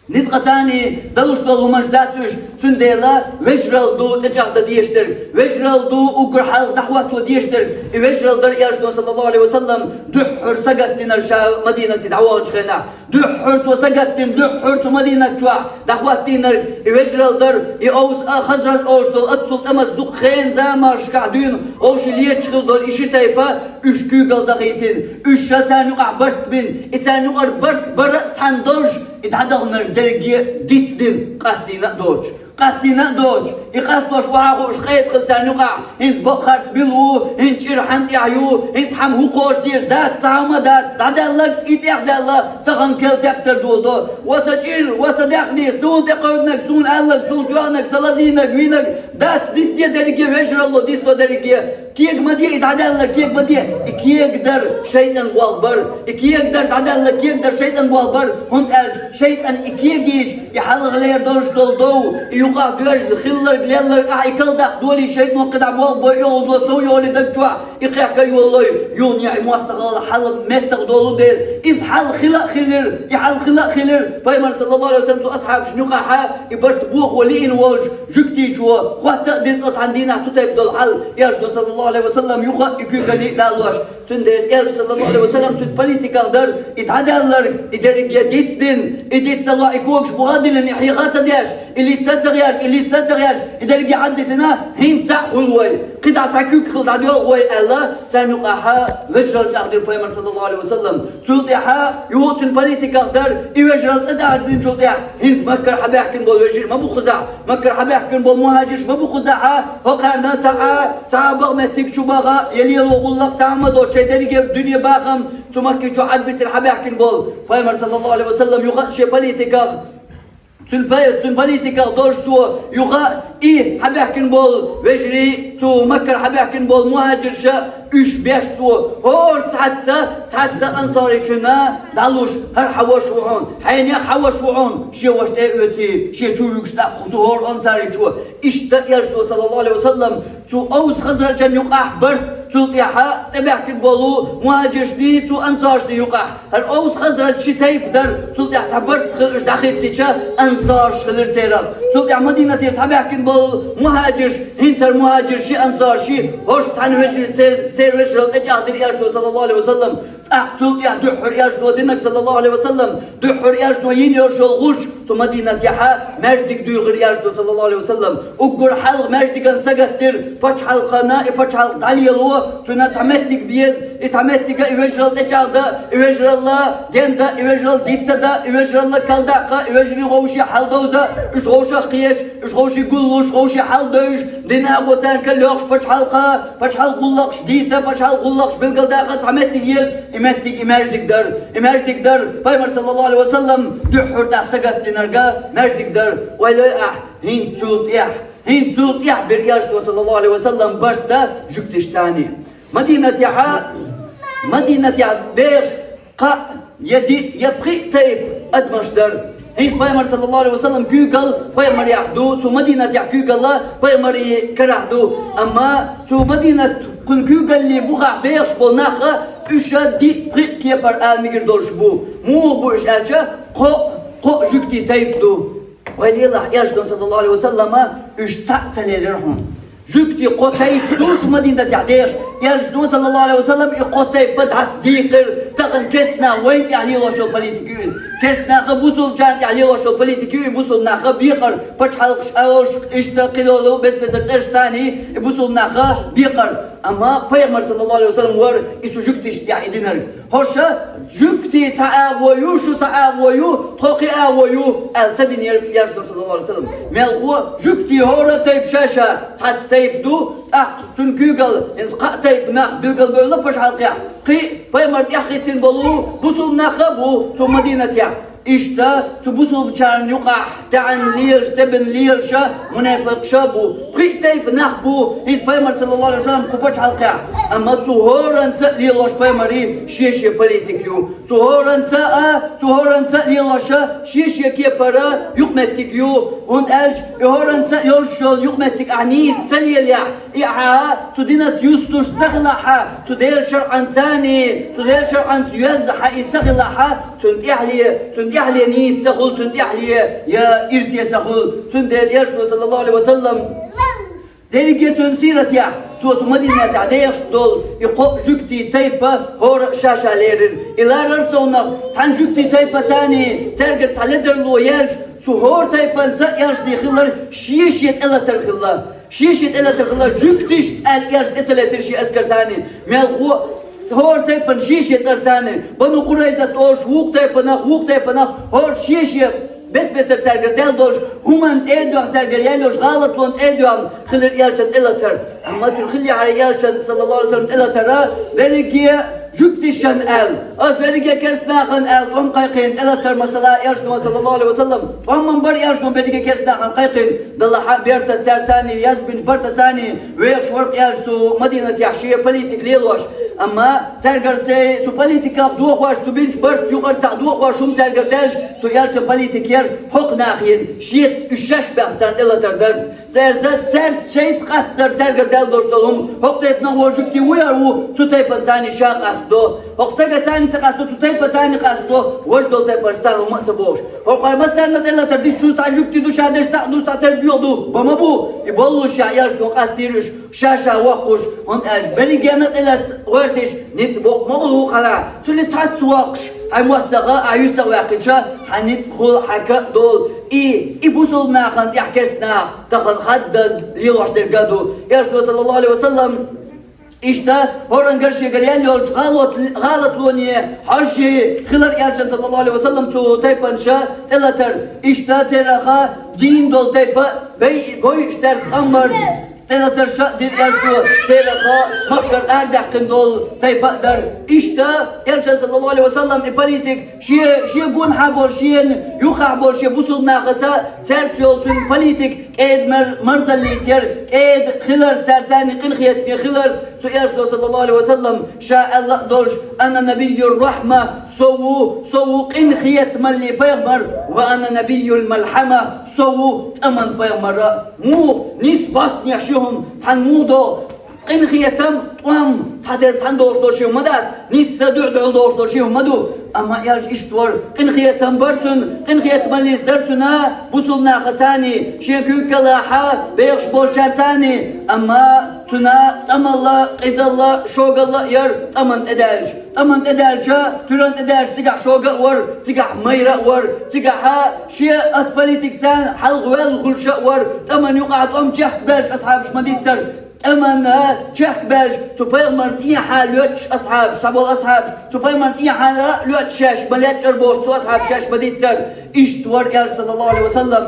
Ницкъаца царна далуш долу хӀуманаш дац уьш, цундела вежарал ду тӀечӀагӀдан дезаш дерг, вежарал ду уггар хьалха дӀахӀотто дезаш дерг. И вежарал дара Элчано, саллаллаху Ӏалайхи ва саллам, дуьххьара сагатдинарг ша Мадинате дӀаваханчу хенахь. Дуьххьара цо сагатдина, дуьххьара цу Мадинат чохь дӀахӀоттийнарг и вежарал дара, и Аус а, Хазраж олуш долу оццул тӀамаца дукха хенан заманашкахь дуьйна вовшийн леташ хилла долу и ши тайпа, уьш куьйгалла дахийтина, уьш ша царна юкъахь барт бина, и царна юкъара барт бара а цхьаьна долуш, и дӀадаханарг дерриге дицдина, къастийна а доцуш. Къастийна а доцуш, и къастош охьа а хууш къайта хилла царна юкъахь, хӀинца бакъ харц билла ву, хӀинца чӀир хьан тӀехь ю, хӀинца хьан хӀун кхочушдийр дац, цхьа хӀума дац, дӀадаьлларг и тӀехдаьлла, тахана кел тептар долу до. Ва сан чӀир, ва сан даьхни, суна тӀекхевдинарг, суна аьлларг, суна тоьхнарг, сан лазийнарг, вийнарг дац, дицде дерриге вежаралло, дицдо дерриге. Кега ма де и дӀадаьлла, кега ма де. И кегадар шайтӀан болх бар. И кегадар дӀадаьлла, кегадар шайтӀан болх бар. ХӀунда аьлча шайтӀан и кегийша, и хьалхалера долуш долу дов, и юкъахь доьжна хилларг, лелларг ахь и калдаккха долий, шайтӀано кхидӀа болх бой, и озло сов йолий даг чохь, и кхехка йоллой, юханехь и мостагӀалла хьала меттах долу дела. Иза хьал хила а хилира, и хьал хила а хилира. Пайхамар, саллаллаху Ӏалайхи ва саллам, цу асхьабашна юкъахьа и барт бохо лиъна волчу жуьгтичо хӀотта а дира цкъа цхьана дийнахь цу тайпа долу хьал, Элчано, саллаллаху Ӏалайхи ва саллам, юха а и куьйгалли а далош. Цундела Элча, саллаллаху Ӏалайхи ва саллам, цуьнан политиках дара и дӀадаьлларг, и дерриге дицдина, и диц ца ло, и когаш бухадиллина, и хьеха а ца деш, и литта а ца гӀерташ, и листа а ца гӀерташ, и дерриге Ӏаддитина, хӀинца а хуьлу вай. КхидӀа цхьа куьг хила дӀадоьлху вай аьлла, царна юкъахьа вежарал чӀагӀдира Пайхамар, саллаллаху Ӏалайхи ва саллам. Цул тӀаьхьа юха цуьнан политиках дара, и вежарал тӀе дахьаш динчул тӀаьхьа, хӀинца Маккара хьабаьхкина болу вежарий ма бу кхузахь, Маккара хьабаьхкина болу мухьаджирш ма бу кхузахьа, хӀокхарна цхьа а, цхьа а бакъ меттиг чу баха, я лело гӀуллакх цхьа а ма доцу, шайн дерриге дуьне бахам цу Макки чу Ӏадбитина хьабаьхкина болу. Пайхамар, саллаллаху Ӏалайхи ва саллам, юха а шен политиках, цуьнан пай-, цуьнан политиках долуш цо, юха а и хьабаьхкина болу вежарий, цу Маккара хьабаьхкина болу мухьаджирша, уьш беш цо, хӀора цхьацца, цхьацца ансаричунна дӀалуш, хӀара хьан ваша ву хьуна, хьенех хьан ваша ву хьуна, шен ваша тӀе а оьций, шен чу вуьгуш тӀаккха цу хӀора ансаричо. Иштта Элчано, саллаллаху Ӏалайхи ва саллам, цу Аус-Хазраджан юкъахь барт, цул тӀаьхьа тӀебаьхкина болу мухьаджиршний, цу ансаршний юкъахь. ХӀара Аус-Хазраж ши тайпа дара, цул тӀаьхьа цхьа барт хиларш дӀахӀиттича, ансарш хилира церан. Цул тӀаьхьа Мадинатера схьабаьхкина болу мухьаджирш, хӀинца хӀара мухьаджирший, ансарший, хӀорш цхьаьна вежарий цер-, церан вежаралла тӀечӀагӀдира Элчано, саллаллаху Ӏалайхи ва саллам. ТӀаккха цул тӀаьхьа дуьххьара Элчано динарг, саллаллаху Ӏалайхи ва саллам, дуьххьара Элчано йина йолуш йолу гӀулч, цу Мадинатехьа маьждиг дуьйхира Элчано, саллаллаху Ӏалайхи ва саллам. Уггар хьалха маьждиган сагатдира, пачхьалкхана и пачхьалкх дӀалело, цуьнан цхьа меттиг беза, и цхьа меттига и вежарал тӀечӀагӀда, и вежаралла генда, и вежарал диццада, и вежаралла калдаккха, и вежарий вовший хьалдовза, уьш вовшах кхеча, уьш вовший гуллуш, вовший хьалдевзаш, динан агӀо царна карайохуш пачхьалкха, пачхьалкх гӀуллакхаш дийца, пачхьалкх гӀуллакхаш билгалдаккха цхьа меттиг еза, и меттиг и маьждиг дара. И маьждиг дара, Пайхамар, саллаллаху Ӏалайхи ва саллам, дуьххьара тӀехь сагатдинарга маьждиг дара. Вай лой ахь, хӀинца цул тӀехь, хӀинца цул тӀехь бира Элчано, саллаллаху Ӏалайхи ва саллам, барта жуьгташца цхьаьна. Мадинатехьа, Мадинатехь бехаш кхаъ я диъ, я пхиъ тайпа адамаш дара. ХӀинца Пайхамар, саллаллаху Ӏалайхи ва саллам, куьйгалла Пайхамарехь ду, цу Мадинатехь куьйгалла Пайхамаран карахь ду. Амма цу Мадинат Кхуьнан куьйгаллин бухахь бехаш болу нах а, уьш а диъ-пхиъ кепара ала мегар долуш бу. Муха бу уьш аьлча, кхоъ, кхоъ жуьгтийн тайпа ду. Вай лелахь, Элчано, саллаллаху Ӏалайхи ва саллама, уьш цхьаъ ца лерира хьуна. Жуьгтийн кхо тайпа ду цу Мадинатехь дехаш. Элчано, саллаллаху Ӏалайхи ва саллам, и кхо тайпа дӀасадийхира, тахана керстанах вайна тӀехь лелош йолу политика ю иза. Керстанах а, бусулбачарна тӀехь лелош йолу политика ю и, бусулба нах а бекхар, пачхьалкхаш а олуш, иштта кхидолу бес-бесара цӀераш царний, и бусулба нах а бекхар. Амма пайхамар, саллаллаху Ӏалайхи ва саллам, вара и цу жуьгташна тӀехь и динарг. ХӀорш жуьгтийн цхьа агӀо ю, шу цхьа агӀо ю, тхо кхин агӀо ю, аьлла ца динера Элчано, саллаллаху Ӏалайхи ва саллам. Мелхо, жуьгтийн хӀора а тайпа ша-ша цхьацца тайпа ду, тӀаккха цуьнан куьйгалла, хӀинца кхаа тайпа нах билгалбевлла пачхьалкхехь, кхин а пайхамар тӀаьхьахӀиттина болу бусулба нах а бу цу Мадинатехь. Иштта цу бусулбачарна юкъахь таьӀна лелаш, тебина лелаш а, мунепакъаш а бу. Пхиъ тайпа нах бу, хӀинца пайхамар, саллаллаху Ӏалайхи ва саллам, кху пачхьалкхехь. Амма цу хӀоранца а лелош пайхамаран шен-шен политика ю. Цу хӀоранца а, цу хӀоранца а лелош а шен-шен кепара юкъаметтиг ю. ХӀунда аьлча и хӀоранца а йолуш йолу юкъаметтиг ахь нийса ца лелахь, и ахьа цу динца юстуш ца хилахь, цу Делан шарӀанца а, цу Делан шарӀанца йоьзна хьан и ца хилахь, цунна тӀаьхьале, цунна тӀаьхьале нийса ца хуьлу, цунна тӀаьхьале я ирсе ца хуьлу. Цундела Элчано, саллаллаху Ӏалайхи ва саллам, дерриге цуьнан сиратехь, цо цу Мадинатехь дехаш долу и кхоъ жуьгтийн тайпа хӀора а ша-ша лерира. И ларар совнах цхьана жуьгтийн тайпаца а, цаьргара цхьа ледарло яьлча, цу хӀора тайпанца а Элчанна хилар шен-шен тӀелатар хилла. Шен-шен тӀелатар хилла, жуьгташна аьлла Элчано тӀе ца летира шен аскарца а. Мелхо, хӀора тайпана шен-шен цӀарца а, Бану Къурайзат олуш, вукху тайпанах, вукху тайпанах, хӀора шен-шен бес-бесара цаьргара даьлла долуш, хӀуманна тӀе а доьгӀна, цаьргара яьлла йолуш гӀалатлонна тӀе а доьгӀна хилира Элчанна тӀелатар. Амма цуьнан хиллехьара Элчанна, саллаллаху Ӏалайхи ва саллам, тӀелатар а берриге жуьгташна аьлла, аса берриге керстанахана аьлла тӀом кхайкхийна тӀелатар, масала, Элчано, саллаллаху Ӏалайхи ва саллам, тӀом ма бара Элчано берриге керстанахана кхайкхийна, делахь а бертаца цаьрца а, язбинчу бартаца а вехаш вара-кх Элча цу Мадинатехь шен политика лелош. Амма цаьргара цу политиках дохош, цу бинчу барта юкъара цхьаъ дохош хӀума цаьргара даьлча, цу Элчанан политика яра хӀокху нахана, шеца уьш шаьш баьхна царна тӀелатар дарца. Церца, церца шайца къастадара цаьргара даьлла долуш долу хӀума. ХӀокху тайпанах волу жуьгти вуй а ву, цу тайпанца а ша къастадо. ХӀокху стагаца а ца къастадо, цу тайпаца а къастадо, важа долу тайпанаш царна хӀума а ца бохуш. ХӀокху массарна тӀелатар дисчу цхьа жуьгти ду, ша дерш цхьаъ ду, цхьаъ тера доьгӀу ду, бан ма бу. И боллушехь Элчано къастийра уьш, ша-ша воккхуш, хӀунда аьлча берригенна тӀелата гӀоьртича, ницкъ боккха ма хуьлу хьан, цуьнан цхьацца воккхуш, хьайн мостагӀа а, хьан юьстагӀа а ваьккхича, хьан ницкъ хуьлу, хьан ка а долу. И, и бусулба нахана тӀехь керстанах тахана хаддаза лелош дерг а ду. Элчано, саллаллаху Ӏалайхи ва саллам, иштта хӀоранна гара шегара яьлла йолчу гӀалат-, гӀалатлоне хьожжий хилар Элчанна, саллаллаху Ӏалайхи ва саллам, цу тайпанаш тӀелатар. Иштта церах дийна долу тайпа бай-, бойуш цаьрца къаммарца тӀелатарш а дира Элчано, церах махкара арадаьккхина долу тайпа а дара. Иштта Элчанна, саллаллаху Ӏалайхи ва саллам, и политика шен, шен гонахьа болу, шена юххехь болу шен бусулба нахаца, цаьрца йолу цуьнан политика кӀеда мар-, марзаллица яра, кӀеда хилар цаьрца а, къинхетаме хилар цу Элчано, саллаллаху Ӏалайхи ва саллам, ша аьлла а долуш: «Ана набийюр рахьма», со ву, со ву къинхетамаллин пайхамар, «ва ана набийюл малхьама», со ву тӀаман пайхамар а. Муха, нийса бостане ши хӀума, цхьаьна муха догӀу? Къинхетам, тӀом, цхьатерра цхьаьна долуш долу ши хӀума ма дац, нийса дуьхьал долуш долу ши хӀума ма ду. Амма Элча иштта вара, къинхетам бара цуьнан, къинхетамаллица дара цуьнан бусулба нахаца а, шен куьйгаллехь бехаш болчаьрца а, амма цуьнан тӀамалла, къизалла, шогалла а яра тӀамна тӀедаьлча. ТӀамна тӀедаьлча, туьрана тӀедаьлча цигахь шога а вара, цигахь майра а вара, цигахь шен ас политикаца хьалха ваьлла хуьлуш а вара, тӀамна юкъахь тӀом чехкабаьлча асхьабаш ма-диццара. ТӀамна чехкабаьлча, цу пайхамарна тӀехьа лоьттуш асхьабаш, цхьаболу асхьабаш, цу пайхамарна тӀехьа а лоьттуш шаьш ма лечкъара бохуш, цу асхьабаша шаьш ма-диццара. Иштта вара Элча, саллаллаху Ӏалайхи ва саллам.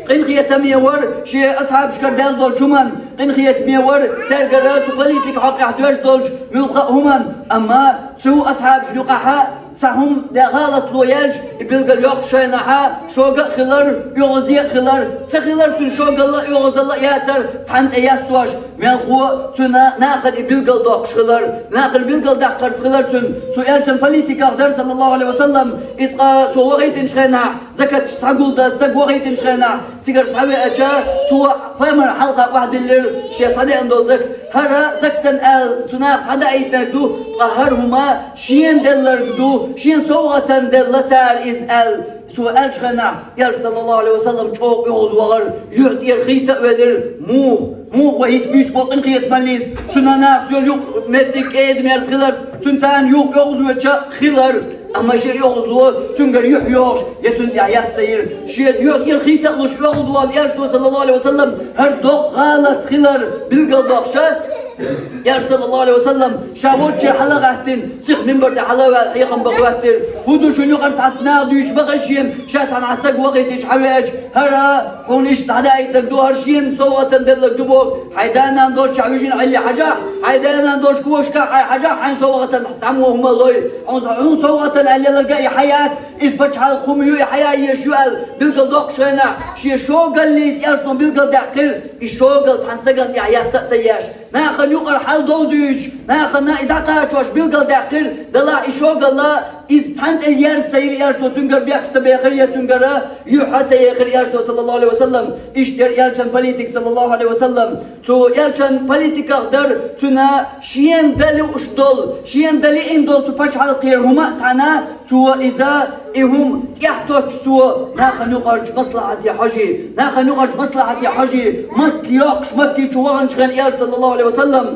Къинхетаме вара шен асхьабашкара даьлла долчу хӀуманна, къинхетаме вара цаьргара цу политика хьокъехь доьжна долчу муьлхха а хӀуманна, амма цу асхьабашна юкъахь цхьа хӀума де гӀалатло яьлча, и билгал йоккху шайнахь шога а хилар, оьгӀазе а хилар, ца хилар цуьнан шогалла а, оьгӀазалла а яцара, цхьаьна тӀе яссош, мелхо цуьнан нахана и билгал доккхуш хилар, нахана билгал даккхарца хилар цуьнан, цу Элчан политиках дара, саллаллаху Ӏалайхи ва саллам, иза цо вахийтинчу хенахь, закат схьагулдан стаг вахийтинчу хенахь, цигара схьавеача, цо пайхамар хьалха охьадиллира шен схьадеана долу закат. ХӀара закатан аьлла цу наха схьадаийтинарг ду, ткъа хӀара хӀума шена делларг ду, шена совгӀатана делла цара иза аьлла. Цо аьллачу хенахь, Элча, саллаллаху Ӏалайхи ва саллам, чӀогӀа оьгӀаз вахара, юьхь тӀера хийца а велира, муха, муха вай хӀинца буьйцуш болу къинхетамаллица, цуьнан наха цуьнан юкъ меттиг кӀеда-мерза хилар, цуьнан царна юкъ оьгӀаз воьдуш хилар, амма шен оьгӀазло цуьнгара юьхь йогӀуш, я цунна тӀехь яц ца йира. Шен юьхь тӀера хийца а луш оьгӀаз вахана Элчано, саллаллаху Ӏалайхи ва саллам, хӀара доккха гӀалат хилар билгалдоккхуш, Элча, саллаллаху Ӏалайхи ва саллам, ша волччуьра хьала а гӀаьттина, сиха минбар тӀе хьала а ваьлла, хьехам баха хӀоьттира. ХӀун ду шуна юкъара цхьацца наха дуьйцуш баха шена, ша цхьана стаг вахийтича хьавеача, хӀара хьуна иштта дӀадаийтинарг ду, хӀара шена совгӀатана делларг ду боху, хьайн да-нана долчохь вижина Ӏелли хьажахь, хьайн да-нана долчу кошкахь хьайн хьажахь, хьайн совгӀатана саммо хӀума лой. Хьуна, хьуна совгӀатана аьлла леларг а и хьан яц, иза пачхьалкхан хӀума ю, и хьан ян езаш ю аьлла, билгалдоккхуш хенахь, шен шогаллица Элчано билгалдаьккхира, и шогал цхьана стагана тӀехь яц а ца еш. Нахана юкъара хьал довзуьйтуш, нахана и дӀакхачош билгалдаьккхира, делахь и шогалла иза цхьанна тӀе ерза ца йира Элчано, цуьнгара бехкаш ца бехира, я цуьнгара юьхь а ца ехира Элчано, саллаллаху Ӏалайхи ва саллам. Иштта яра Элчан политика, саллаллаху Ӏалайхи ва саллам. Цу Элчан политиках дара, цуьнан шена дан лууш долу, шена дан лиъна долу цу пачхьалкхера хӀума а цхьаьна, цо иза, и хӀума тӀехь тоттуш цо, нахана юкъарчу маслахьате хьожий, нахана юкъарчу маслахьате хьожий, Макка йоккхуш, Макки чу ваханчу хенахь Элча, саллаллаху Ӏалайхи ва саллам,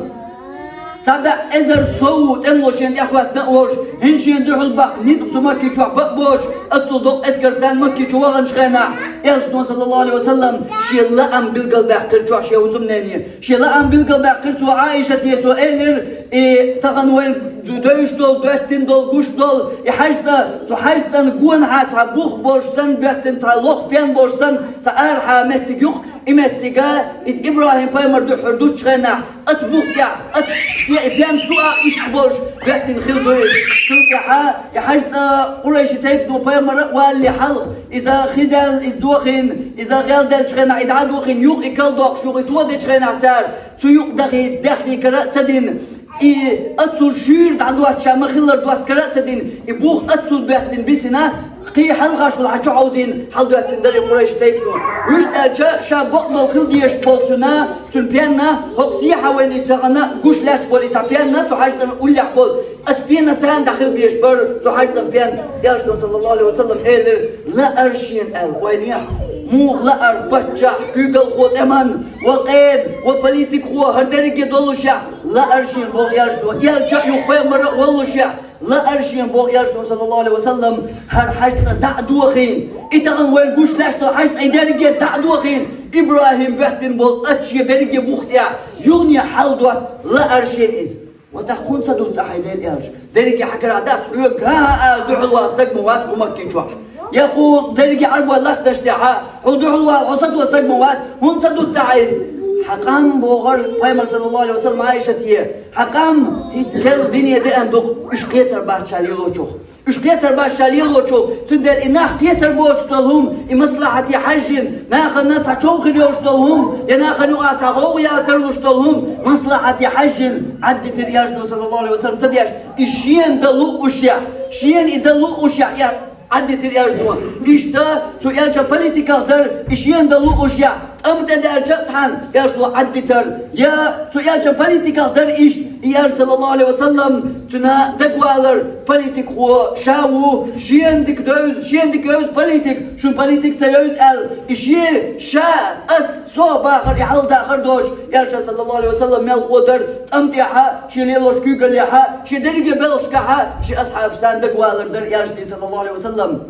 цхьа бӀе эзар сов тӀемало шена тӀехӀоьттина а волуш, хӀинца шена дуьхьал баккха ницкъ цу Макки чохь бан а боцуш, оццул доккха эскар царна Макки чу ваханчу хенахь, Элчано, саллаллаху Ӏалайхи ва саллам, шен лаам билгалбаьккхира чохь шен хӀусамнене. Шен лаам билгалбаьккхира цо Ӏайшате, цо элира, и тахана вайна девзаш долу, доьттина долу, гуш долу и хьаьжцӀа, цу хьаьжцӀан гонахьа цхьа бух болуш санна, боьттина цхьа лоха пен болуш санна, цхьа арахьа меттиг ю-кх, и меттига иза ИбрахӀим-пайхамар дуьххьара дуттучу хенахь, оцу бух тӀехь, оцу тӀе и пен цу а иштта болуш боьттина хилла ду иза. Цул тӀаьхьа и хьаьжцӀа къурайши тайпано пайхамар а валале хьалха, иза хи даьлла, иза дохийна, иза гӀелделлачу хенахь и дӀа а дохийна, юха и калдоккхуш, юха и тодечу хенахь цара, цу юкъа дахийта даьхни кара а ца дина, и оццул шуьйра дӀадоттуш ма-хиллара, дотта кара а ца дина, и бух оццул боьттина бисина, кхин хьалхашка хьачу хьовзийна, хьаладоьттина дара и къурайши тайпано. Вуьшта аьлча, ша бакъдолу хила дезаш болу цуьнан, цуьнан пенна, хӀокху сехьа вайна и тахана гуш лаьтташ болу и цхьа пенна, цу хьаьжцӀан уллехь болу, оцу пенна царна дӀахила безаш бара цу хьаьжцӀан пен. Элчано, саллаллаху Ӏалайхи ва саллам, элира: «Лаара шена», – аьлла, вайнех, муха лаара паччахь, куьйгалхо тӀеман, ва къеда, ва политикхо, хӀара дерриге доллушехь, лаара шена боху Элчано, Элча а юха пайхамар а воллушехь, лаара шена боху Элчано, саллаллаху Ӏалайхи ва саллам, хӀара хьаьжцӀа дӀа а дохийна, и тахана вайна гуш лаьтташ долу хьаьжцӀа и дерриге дӀа а дохийна, ИбрахӀим боьттина болу оцу шен берриге бух тӀехь юхане хьаладотта, лаара шена иза. Ва тӀаккха хӀунда ца дутта хьайн ден аьлча, дерриге хьан карахь дац, хьоьга хӀан-хӀа ала дуьхьал вала стаг ма вац кху Макки чохь. Я кху дерриге Ӏарбой латтанаш тӀехь, хьуна дуьхьал вала хьо сацо стаг ма вац, хӀунда ца дутта хьан иза? Хьан къам, бохура пайхамар, саллаллаху Ӏалайхи ва саллам, Ӏайшате, хьан къам хӀинца кхел дине деана ду-кх, уьш кхетар бац ша лелочух. Уьш кхетар бац ша лелочух, цундела и нах кхетар боцуш долу хӀума, и маслахьате хьаьжжина, нахана цхьа чов хир йолуш долу хӀума, я нахана юкъахь цхьа гӀовгӀа яла тарлуш долу хӀума, маслахьате хьаьжжина, Ӏаддитира Элчано, саллаллаху Ӏалайхи ва саллам, ца деш, и шена дан луушехь, шена и дан луушехь, Ӏаддитира Элчано. Иштта цу Элчан политиках дара, и шена дан луушехь, тӀам тӀе даьлча а цхьаьна Элчано Ӏаддитар. Я цу Элчан политиках дара иштта, и Элча, саллаллаху Ӏалайхи ва саллам, цуьнан дагавалар: политикхо ша ву, шена дика девза, шена дика евза политик, шуна политик ца евза аьлла, и шен, ша, ас, со бахар, и хьалдахар доцуш, Элча, саллаллаху Ӏалайхи ва саллам, мелхо дара, тӀам тӀехьа, шен лелош куьйгаллехьа, шен дерриге белхашкахьа, шен асхьабашца дагавалар дара Элчанан, саллаллаху Ӏалайхи ва саллам.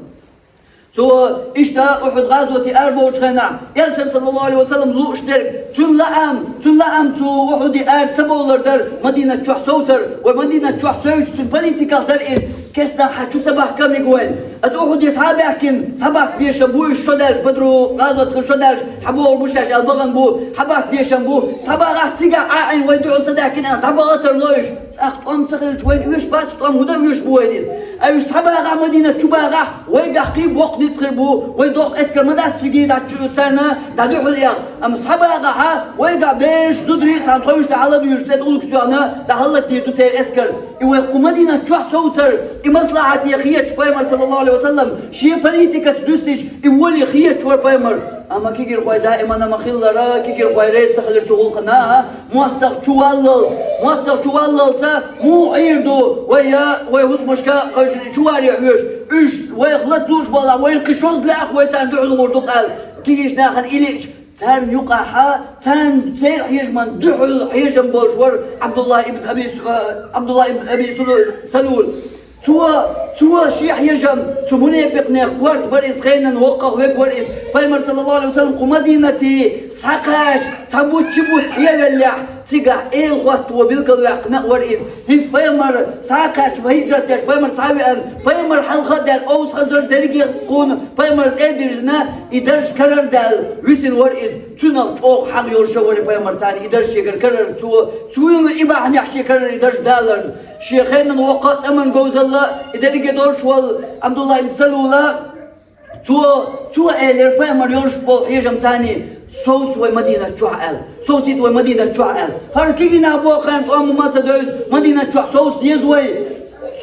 Цо иштта Ухьуд гӀазоте арабовлучу хенахь, Элчан, саллаллаху Ӏалайхи ва саллам, лууш дерг, цуьнан лаам, цуьнан лаам цу Ухьуде ара ца бовлар дара, Мадинат чохь совцар, вай Мадинат чохь совцуш цуьнан политиках дара иза, керстанах хьан чу ца бахка а мега вайна. Аса Ухьуде схьа а баьхкина, схьабахка бешан бу уьш шо даьлча, Бадру гӀазот хила шо даьлча, хьан бохур бу шаьш аьлла бахана бу, схьабахка бешан бу, схьабагӀахь цигахь Ӏа-Ӏийна вай дуьхьал ца даьхкина аьлла, дӀабахийтар ло уьш. ТӀаккха тӀом ца хилча, вайна оьшуш бац, тӀом хӀунда оьшуш бу вайна иза? Ай, уьш схьабагӀахь Мадинат чу багӀахь, вайгахь кхин боккха ницкъ хир бу, вай доккха эскар ма дац цигахь дӀачу царна дӀадуьхьал эгӀа. Амма схьабагӀахьа, вайгахь бераш, зударий а цхьана тховш тӀе хьала а дуьйлуш, тӀе тӀулгаш тоьхна, дӀахӀаллакдийр ду церан эскар. И вай кху Мадинат чохь совцар, и маслахьате хеташ пайхамар, саллаллаху Ӏалайхи ва саллам, шен политикаца дуьстича, и воле хеташ вара пайхамар. Амма кегийрхой даиман а ма хиллара, кегийрхой реза ца хилира цу гӀулакхана, а, мостагӀа чу валлалц, мостагӀа чу валлалца, муха Ӏийр ду, вай я, вай хӀусамашка а хьожа чу варе хьоьжуш, уьш вайх лата лууш балахь, вайна кхин шозза лаьа вай царна дуьхьал гӀур ду-кх аьлла, кегийчу нахана и лиъча, царна юкъахьа, царна церан хьежаман дуьхьал хьежам болуш вара Ӏабдуллахь ибн Аби Су-, а, Ӏабдуллахь ибн Аби Сулу-, Салул. Цо, цо шен хьежам, цу мунепикънех корта бара иза, хенан воккхах вег вара иза. Пайхамар, саллаллаху Ӏалайхи ва саллам, кху Мадинате схьакхача, цхьа бутт, ши бутт хьевеллехь, цигахь Эла хӀотто билгалваьккхина а вара иза. ХӀинца пайхамар схьакхача, хӀижрат деш, пайхамар схьавеана, пайхамар хьалха а даьлла, Овс-Хазраж дерриге а кхунна, пайхамар тӀе а дирзина, и дарж карара даьлла, висина вара иза. Цунах чӀогӀа хьагӀ йолуш а вара пайхамар царна и дарж шегара карара, цо, цо вилла и бахьанехь шен карара и дарж даларна. Шен хенан воккха а, тӀеман говзалла а, и дерриге долуш волу Ӏабдуллахь ибн Салула, цо, цо элира пайхамар йолуш болу хьежам царний: «Совца вай Мадинат чохь», – аьлла. «Совцийта вай Мадинат чохь», – аьлла. ХӀара кегий нах боху хенахь тӀом ма ца девза, Мадинат чохь совца деза вай.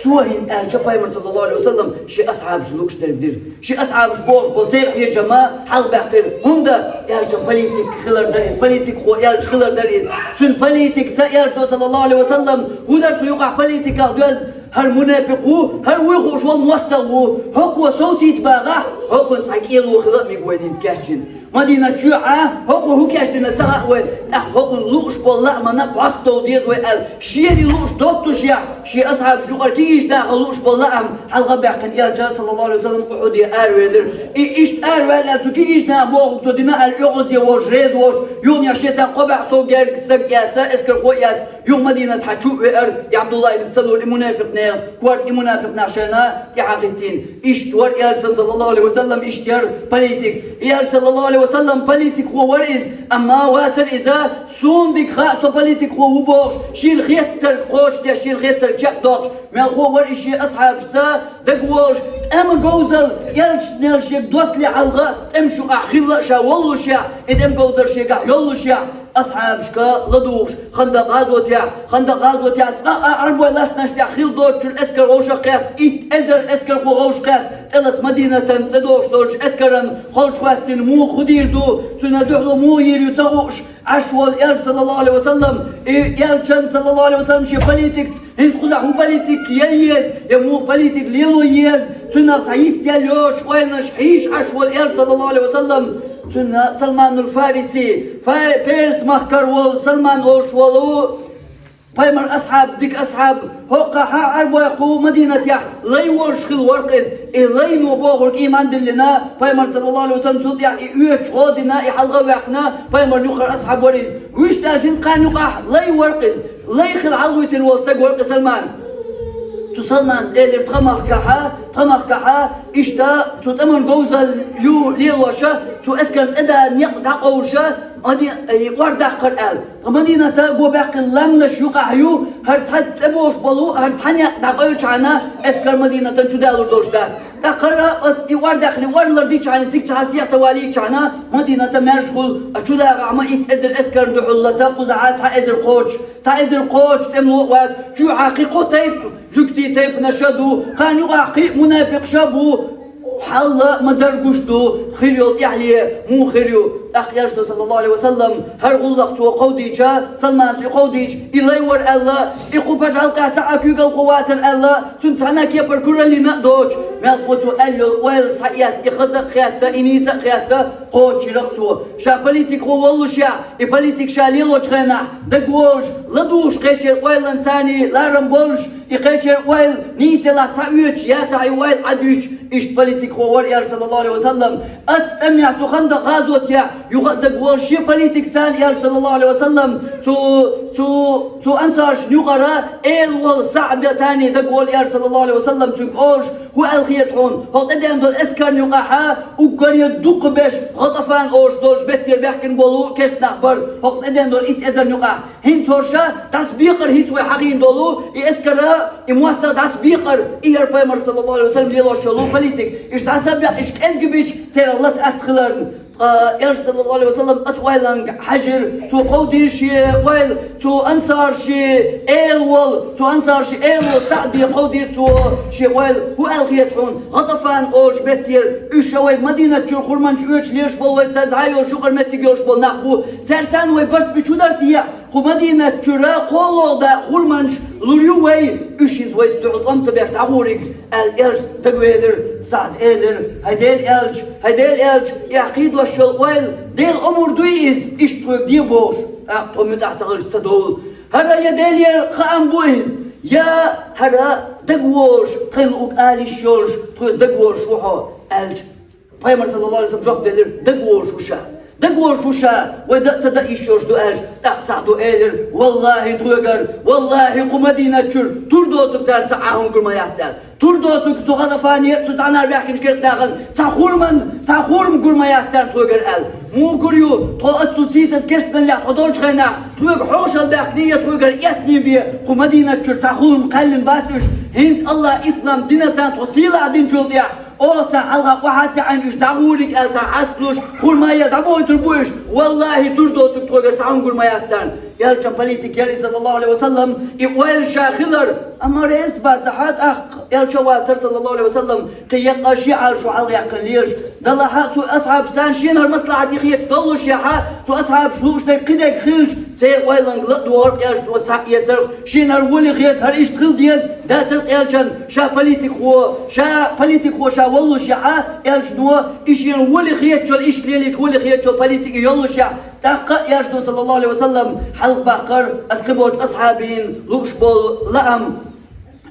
Цо хӀинца аьлча, пайхамар, саллаллаху Ӏалайхи ва саллам, шен асхьабаш лууш дерг дира. Шен асхьабаш бохуш болу церан хьежам а хьалхабаьккхира. ХӀунда аьлча, политик хилар дара иза, политикхо аьлча хилар дара иза. Цуьнан политикаца аьлча, саллаллаху Ӏалайхи ва саллам, хӀун дара цу юкъахь политиках доьзна? ХӀара мунепикъ ву, хӀара вуй хууш волу мостагӀа ву. ХӀокхо совцийта бахахь, хӀокхуьнца цхьа кӀело хила а мега вайна хӀинца кечйина. Мадинат чохь а хӀокхо хӀун кечдина ца хаьа вайна, тӀаккха хӀокхуьнан лууш болу лаамна бӀостановла деза вай аьлла, шена лууш доццушехь, шен асхьабаш юкъара кегийчу наха лууш болу лаам хьалхабаьккхина, элча, саллаллаху Ӏалайхи ва саллам, Ухьуде аравелира. И иштта араваьлла аьлла, цу кегийчу наха бохург цо дина аьлла, оьгӀазе волуш, реза волуш, юханехь шен цхьа кхо бӀе сов гергга стаг а эцна, эскархо а эцна, юха Мадинат хьан чу а веара и Ӏабдуллахь ибн Салул, и мунепикъ нехан корта, и мунепикъ нах шайна тӀаьхьахӀиттийна. Иштта вара элча, саллаллаху Ӏалайхи ва саллам, иштта яра политик. Элча, саллаллаху Ӏалайхи ва саллам, политикхо вара иза, амма вацара иза, суна дика хаьа, со политикхо ву бохуш, шена хеттарг кхочушдеш, шена хеттарг чекхдоккхуш, мелхо вара иза шен асхьабашца дагаволуш, тӀеман говзалла, элчанел шега доссале хьалха, тӀемаш юкъахь хилла а ша воллушехь, и тӀеман говзалла шегахь йоллушехь, асхьабашка ладугӀуш, Хандакъ-гӀазотехь, Хандакъ-гӀазотехь цкъа а Ӏарбойн латтанаш тӀехь хилла доцучуьра эскар вовшах кхетта, итт эзар эскархо вовшах кхетта, тӀелата Мадинатан тӀедогӀуш долчу эскаран холчу хӀоьттина муха хӀун дийр ду, цуьнан дуьхьало муха йийр ю ца хууш, Ӏаш волу элча, саллаллаху Ӏалайхи ва саллам, и элчан, саллаллаху Ӏалайхи ва саллам, шен политикаца, хӀинца кхузахь хӀун политик ян еза, я муха политик лело еза, цуьнах цхьа йист ял йоцуш ойланаш хьийзаш Ӏаш волу элча, саллаллаху Ӏалайхи ва саллам, цуьнан Салманул Фариси, Фа-, Перс махкара волу Салман олуш волу пайхамар асхьаб, дика асхьаб, хӀокхахьа Ӏарбойх кху Мадинатехь лай волуш хилла вара-кх иза. И лайно бохург ийман диллина, пайхамар, саллаллаху Ӏалайхи ва саллам, цул тӀаьхьа и оьцуш гӀо дина, и хьалха а ваьккхина, пайхамарна юххера асхьаб вара иза. Вуьшта аьлча, хӀинца кхарна юкъахь лай вара-кх иза. Лай хилла хьалхавитина волу стаг вара-кх и Салман. Цу Салманца элира тхан махкахьа, тхан махкахьа, иштта цу тӀеман говзалла ю лелоша, цу эскарна тӀе а некъ дӀакъовлуша, Мади-, и, ор даккхар аьлла. Тхан Мадината го баьккхина лаьмнаш юкъахь ю, хӀара цхьа тӀебогӀуш болу, хӀара цхьа некъ дӀакъевлчхьана, эскар Мадинатан чу далур долуш дац. ТӀаккха хӀара оцу и ор даьккхина, и ор лардичхьана, цига цхьа сехьа ца валийчхьана, Мадината маьрша хуьлу, а чу дагӀахь ма итт эзар эскарна дуьхьал лата, кхузахьа цхьа эзар кхочуш, цхьа эзар кхочуш тӀемало а вац, чоьхьа кхин кхо тайпа, жуьгтийн тайпанаш а ду, кхарна юкъахь кхин а мунепикъаш а бу, хьалла ма-дарра гуш ду, хир йолу тӀаьхье муха хир ю. ТӀаккха элчано, саллаллаху Ӏалайхи ва саллам, хӀара гӀуллакх цо кховдийча, Салмана цо кховдийча, и лай вара аьлла, и кху пачхьалкхехь цхьа а куьйгалхо вацара аьлла, цуьнан цхьана а кепара кураллина а доцуш, мелхо цо аьлла йолу ойла схьаэцна, и хаза а хетта, и нийса а хетта, кхочушйира-кх цо. Ша политикхо воллушехь, и политика ша лелочу хенахь, дагаволуш, ладугӀуш кхечеран ойланца царний ларам болуш, и кхечеран ойла нийса елахь схьаоьцуш, яцахь и ойла Ӏадуьйцуш, иштта политикхо вара, элча, саллаллаху Ӏалайхи ва саллам. Оцу тӀамехь, цу Хандакъ-гӀазотехь, юха а дагаволуш шен политикаца, элча, саллаллаху Ӏалайхи ва саллам, цу, цу, цу ансаршна юкъара эла волу СаӀд царний дагаволу, элча, саллаллаху Ӏалайхи ва саллам, цуьнга олуш: «ХӀун аьлла хета хьуна, хӀокху тӀедеана долу эскарна юкъахьа уггаре дукхаберш ГӀатӀафан олуш долчу меттера баьхкина болу керста нах бара, хӀокху тӀедеана долу итт эзарна юкъахь. ХӀинца хӀорш дӀасабекъара хӀинца вай хьахийна долу и эскара, и мостагӀа дӀасабекъара, и яра пайхамар, саллаллаху Ӏалайхи ва саллам, лелош йолу политик. Иштта дӀасабекъ, иштта кӀезга бича, церан лата атта хиларна». Ткъа Элча, саллаллаху Ӏалайхи ва саллам, оцу ойланга хьаьжира, цо кховдийра шен ойла, цу ансарийн эла волу, цу ансарийн эла волу СаӀде кховдийра цо шен ойла. ХӀун аьлла хета хьуна, ГӀатӀафан олучу меттера, уьш ша вай Мадинат чуьра хурманаш оьцуш лелаш болу, вай цаьрца йолуш юкъара меттиг йолуш болу нах бу, цаьрца вай барт мича дар те? Кху Мадинат чуьра кхоалгӀа дакъа хурманаш лур ю вай, уьш хӀинца вайца дуьхьал тӀом ца беш дӀагӀур ю, аьлла, Элча дагавелира. СаӀда элира: «ХӀай Делан Элча, хӀай Делан Элча, и ахь кхийдош йолу ойла Делан омра дуй иза, иштта тхоьга де бохуш, тӀаккха тхо муьтӀахь ца хилча ца довла. ХӀара я Делера хаам бу иза, я хӀара дагаволуш, тхайна луъург ала йиш йолуш, тхоьца дагаволуш ву хьо», аьлча, Пайхамар, саллаллаху Ӏалайхи ва саллам, жоп делира: «Дагаволуш ву ша. Дагаволуш ву ша, вай дан а ца дан йиш йолуш ду», аьлча, тӀаккха СаӀда элира: «ВаллахӀи, тхоьгара, валлахӀи, кху Мадинат чуьра тур доцург царна цхьа а хӀума гур ма яц», аьлла. Тур доцург цу ГӀатӀафанера, цу цхьанара баьхкинчу керстанахана цхьа хурман, цхьа хурма гур ма яц царна тхоьгара аьлла. Муха гур ю, тхо оццул сийсаз керстаналлехь тхо долчу хенахь, тхоьга хьошалла баьхкиний я тхоьгара эцний бен, кху Мадинат чуьра цхьа хурма кхаьллина бац уьш. ХӀинца АллахӀ ислам динан царна тхо сийлахь динчул тӀехь, оха царна хьалха охьа а таьӀна уьш дӀагӀур ю аьлла царна хьаст луш, хурма ян дӀабойтур бу уьш. ВаллахӀи, тур доцург тхоьгара цхьа хӀума гур ма яц царна. Элчан политика яра иза, саллаллаху Ӏалайхи ва саллам, и ойла ша хилар. Амма реза бац хьа тӀаккха Элча вацара, саллаллаху Ӏалайхи ва саллам, кхин еккъа ши Ӏалашо хьалха яьккхина лелаш. Далахь а цу асхьабашна шена хӀара маслахьате хеташ доллушехь, цу асхьабаша лууш дерг кхидерг хилча, церан ойланга ла а догӀура Элчано схьаэцарх, шена хӀара вале хета, хӀара иштта хила деза, дацара Элчан ша политикхо, ша политикхо ша воллушехь, Элчано и шена вале хетачул, иштта лелийча вале хетачул политика йоллушехь, тӀаккха а Элчано, саллаллаху Ӏалайхи ва саллам, хьалха баккхара аса кхиболчу асхьабийн лууш болу лаам.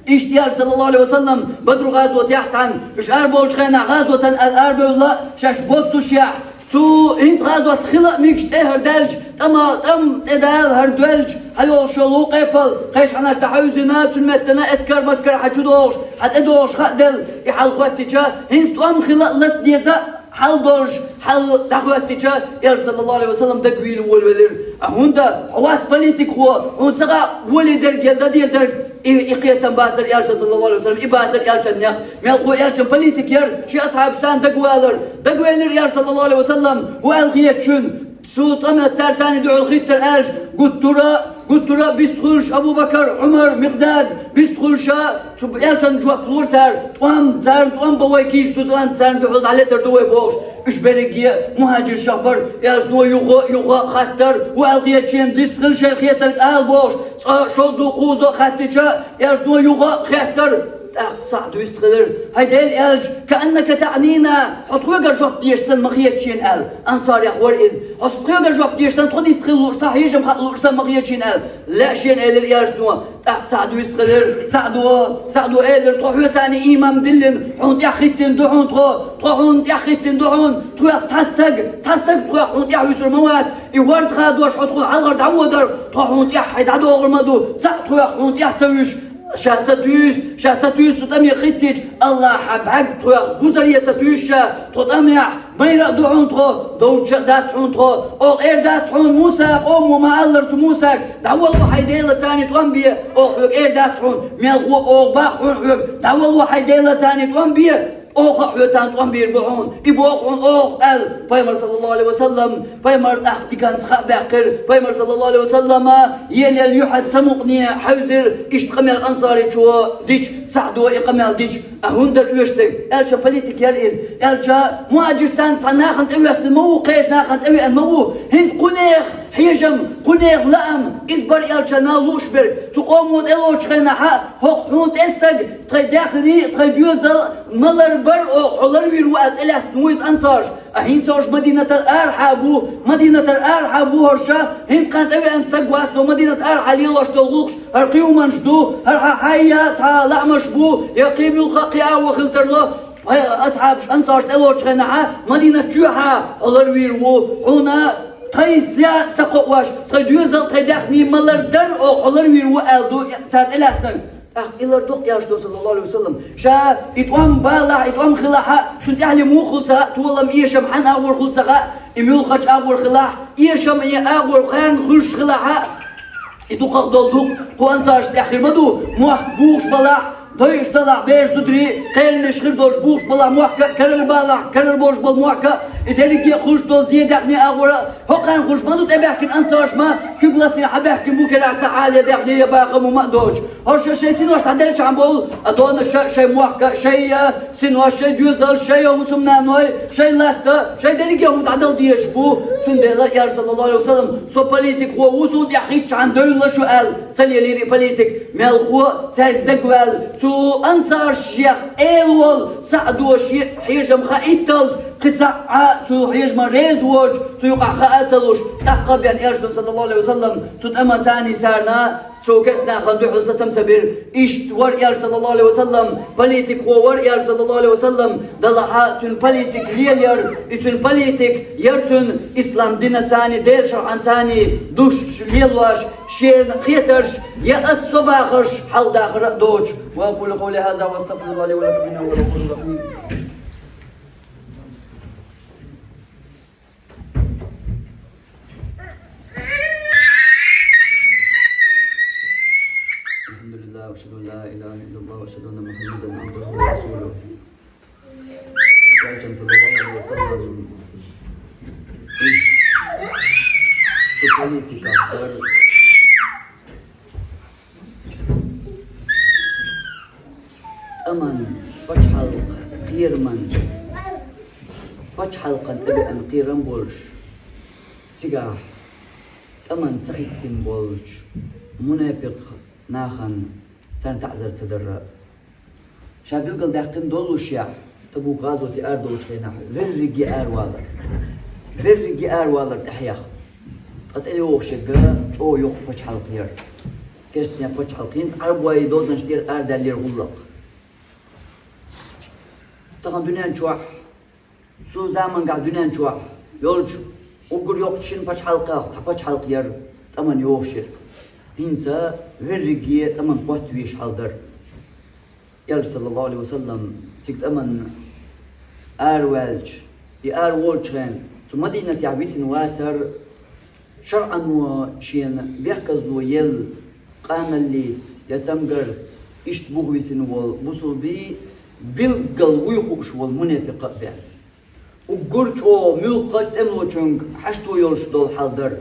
Иштта Элча, саллаллаху Ӏалайхи ва саллам, Бадру гӀазотехь цхьаьна, уьш арабовлучу хенахь гӀазотан аьлла арабевлла, шаьш боццушехь, цу хӀинца гӀазот хила а мегаш тӀе хӀара даьлча, тӀама, тӀам тӀе дала хӀара доьлча, хьайогӀуш йолу къепал, кхечу хьанаш дӀахьаьвзина, цуьнан меттана эскар-маткар хьан чу догӀуш, хьан тӀе догӀуш хаа делла, и хьал хӀоьттича, хӀинца тӀом хила а лата деза а, хьал долуш, хьал дӀахӀоьттича, Элча, саллаллаху Ӏалайхи ва саллам, дагавийна волавелира. А хӀунда хьо вац политикхо, хьуна ца хаьа вале дерг я дан дезарг, и, и кхетам бацара Элчан, саллаллаху Ӏалайхи ва саллам, и бацара Элчан некъ. Мелхо Элчан политика яра шен асхьабашца дагавалар. Дагавелира Элча, саллаллаху Ӏалайхи ва саллам, хӀун аьлла хета шуна? Цу тӀамца цаьрца дуьхьал хӀиттар аьлча, гуттара, гуттара а бистхуьлуш Абу-Бакар, Ӏумар, Микъдад, бистхуьлуша, цу Элчанна жоп лора цара, тӀом, царна тӀом бан вай кийча ду, царна дуьхьал дӀалетар ду вай бохуш. Уьш берриге а мухӀажиршах бара, Элчано юха а, юха а хаттар, хӀун аьлла хета шена, дистхила шайн хетарг ала бохуш, цкъа шозза, кхузза а хаттича, Элчано юха а хеттар. ТӀаккха СаӀда вистхилира: «ХӀай Делан Элча, кааннака таӀнина, хьо тхоьгара жоп дезаш санна ма хета шена», аьлла. Ансарех вара иза. «Хьо тхоьгара жоп дезаш санна, тхо дистхила лууш, цхьа хьежам хаа лууш санна ма хета шена», аьлла. Лаьа шена элира Элчано. ТӀаккха СаӀда вистхилира. СаӀдо, СаӀдо элира: «Тхо хьоьца ийман диллина, хьуна тӀаьхьахӀиттина ду хьуна тхо, тхо хьуна тӀаьхьахӀиттина ду хьуна, тхоьх цхьа стаг, цхьа стаг тхоьх хьуна тӀаьхьа вуьсур ма вац, и ворда хадош хьо тхуна хьалхара дӀаводар, тхо хьуна тӀаьхьа хьай дӀадогӀур ма ду, цхьаъ тхоьх хьуна тӀаьхьа ца вуьсуш». Ша сатуьйсу, ша сатуьйсу цу тӀаме хӀиттича, АллахӀан бӀаьрг тхоьх гузар е сатуьйсу ша, тхо тӀамехь, майра а ду хьуна тхо, довча а дац хьуна тхо, оха эр дац хьуна Муса къомо ма-аллара цу Мусага: «ДӀавалла хьайн Делаца тӀом бе», оха хьоьга эр дац хьуна, мелхо оха боху хьуна хьоьга: «ДӀавалла хьайн Делаца тӀом бе», оха а хьоьца тӀом бийр бу хьуна, и боху хьуна оха, аьлла, Пайхамар, саллаллаху Ӏалайхи ва саллам. Пайхамар тӀаккха диканца хаа баьккхира. Пайхамар, саллаллаху Ӏалайхи ва саллама, елаелла юьхьанца самукъане хьаьвзира, иштта къамел ансаричо дича, СаӀдо и къамел дича. А хӀунда дара оьшург? Элчан политика яра иза. Элча мухӀажиршца цхьана нахана тӀевоьссина ма ву, кхечу нахана тӀевеана ма ву. ХӀинца кхунех хьежам, кхунех лаам, иза бара Элчанна лууш берг. Цу къомо тӀелоцучу хенахь а, хӀокху хьуна тӀе стаг, тхайн даьхни, тхайн доьзал ма ларбара оха, хьо ларвийр ву аьлла тӀелаьцна ву иза ансарша. А хӀинца хӀорш Мадинатал арахьа бу, Мадинатал арахьа бу хӀорш, хӀинца кхарна тӀевеана стаг вац, но Мадинат арахьа лелош долу гӀуллакхаш, хӀара кхин хӀуманаш ду, хӀара хьан хьайя цхьа лаамаш бу, я кхин муьлхха а кхин агӀо хила тарло. Хьайн асхьабаш, ансарш тӀелоцучу хенахь а, Мадинат чоьхьа хьо ларвийр ву, хьуна тхайн сий ца кхоош, тхайн доьзал, тхайн даьхни ма лардар оха, хьо ларвийр ву аьлла ду цара тӀелаьцнарг. ТӀаккха и лардо Элчано, саллаллаху Ӏалайхи ва саллам. Ша и тӀом балахь, и тӀом хилахь а, шуна тӀаьхьале муха хуьлу ца хаьа, толам, эшам хьанна агӀор хуьлу ца хаьа, и муьлххачу агӀор хилахь, эшам, и агӀор кхарна хуьлуш хилахь а, и дукхах долу дукъ кху ансаршна тӀехь хир ма ду, мохк бухуш балахь, дойуш далахь бераш, зударий, кхераллиш хир долуш бухуш балахь мохк а, карара балахь, карара болуш болу мохк а, И дерриге а хулаш дола зе даьхни агӀора, хӀокхарна хулаш ма ду тӀебаьхкина ансарш ма, куьг ластийна хьабаьхкина бу керахь цхьа Ӏала я даьхни, я бахам ма а доцуш. ХӀорш шоай синош дӀаделчахьана болу, а донаш а, шайн мохк а, шайн, а, синош, шайн доьзалш, шайн хӀусамнаной, шайн латта, шайн дерриге а хӀума дӀадала дезаш бу. Цундела, аьлла, саллаллаху Ӏалайхи ва саллам, со политикхо ву, суна тӀехь хӀиттачхьана девлла шу аьлла, ца лелийра и политик. Мелхо а цаьрга дагаваьлла, цу ансаршех эла волу СаӀдо шен хьежам хаийталц, кхин цхьаъ а цу хьежамах реза воцуш, цу юкъахь хаа а ца луш, тӀаккха а бен, аьлла, саллаллаху Ӏалайхи ва саллам, цу тӀаман царний царна цу керста нахана дуьхьал сацам ца бира. Иштта вара, аьлла, саллаллаху Ӏалайхи ва саллам, политикхо вара, аьлла, саллаллаху Ӏалайхи ва саллам, делахь а цуьнан политик лелаяр, и цуьнан политик яр цуьнан ислам динацани, Делан шарӀанцани душ лелош, шена кхетарш, я ас со бахарш хьалдахар а доцуш. وأقول قولي هذا وأستغفر الله لي ولكم إنه هو الغفور الرحيم. الحمد لله، وأشهد أن لا إله إلا الله، وأشهد أن محمدا عبده ورسوله. Элчан, саллаллаху Ӏалайхи ва саллам, цу политиках дар тӀаман, пачхьалкхан кхераман, пачхьалкхан тӀебеана кхерам болуш, цигахь тӀаман ца хӀиттина болчу мунепикъ нахана царна таӀзар ца дарра. Ша билгалдаьккхина доллушехь, Табук гӀазоте арадолучу хенахь, верриге аравалар. Верриге аравалар тӀаьхьех. Ткъа тӀейогӀуш ерг чӀогӀа йоккха пачхьалкх яра. Керстанех пачхьалкх, хӀинца Ӏарбойн дозанаш тӀера арадаьллера гӀуллакх. Тахана дуьнен чохь, цу замангахь дуьнен чохь йолчу уггар йоккхачу шина пачхьалкхех цхьа пачхьалкх яра тӀаман йогӀуш ерг. ХӀинца верриге тӀаман хӀоттавеш хьал дара. Элча, саллаллаху Ӏалайхи ва саллам, цига тӀаман араваьлча, и араволучу хенахь цу Мадинатехь висина вацара шарӀано шена бехказло елла, къаналлица я цамгарца иштта буха висина волу бусулбий, билггал вуй хууш волу мунепикъ а бен. Уггар чӀогӀа муьлхха а тӀемалочуьнга хьашто йолуш долу хьал дара.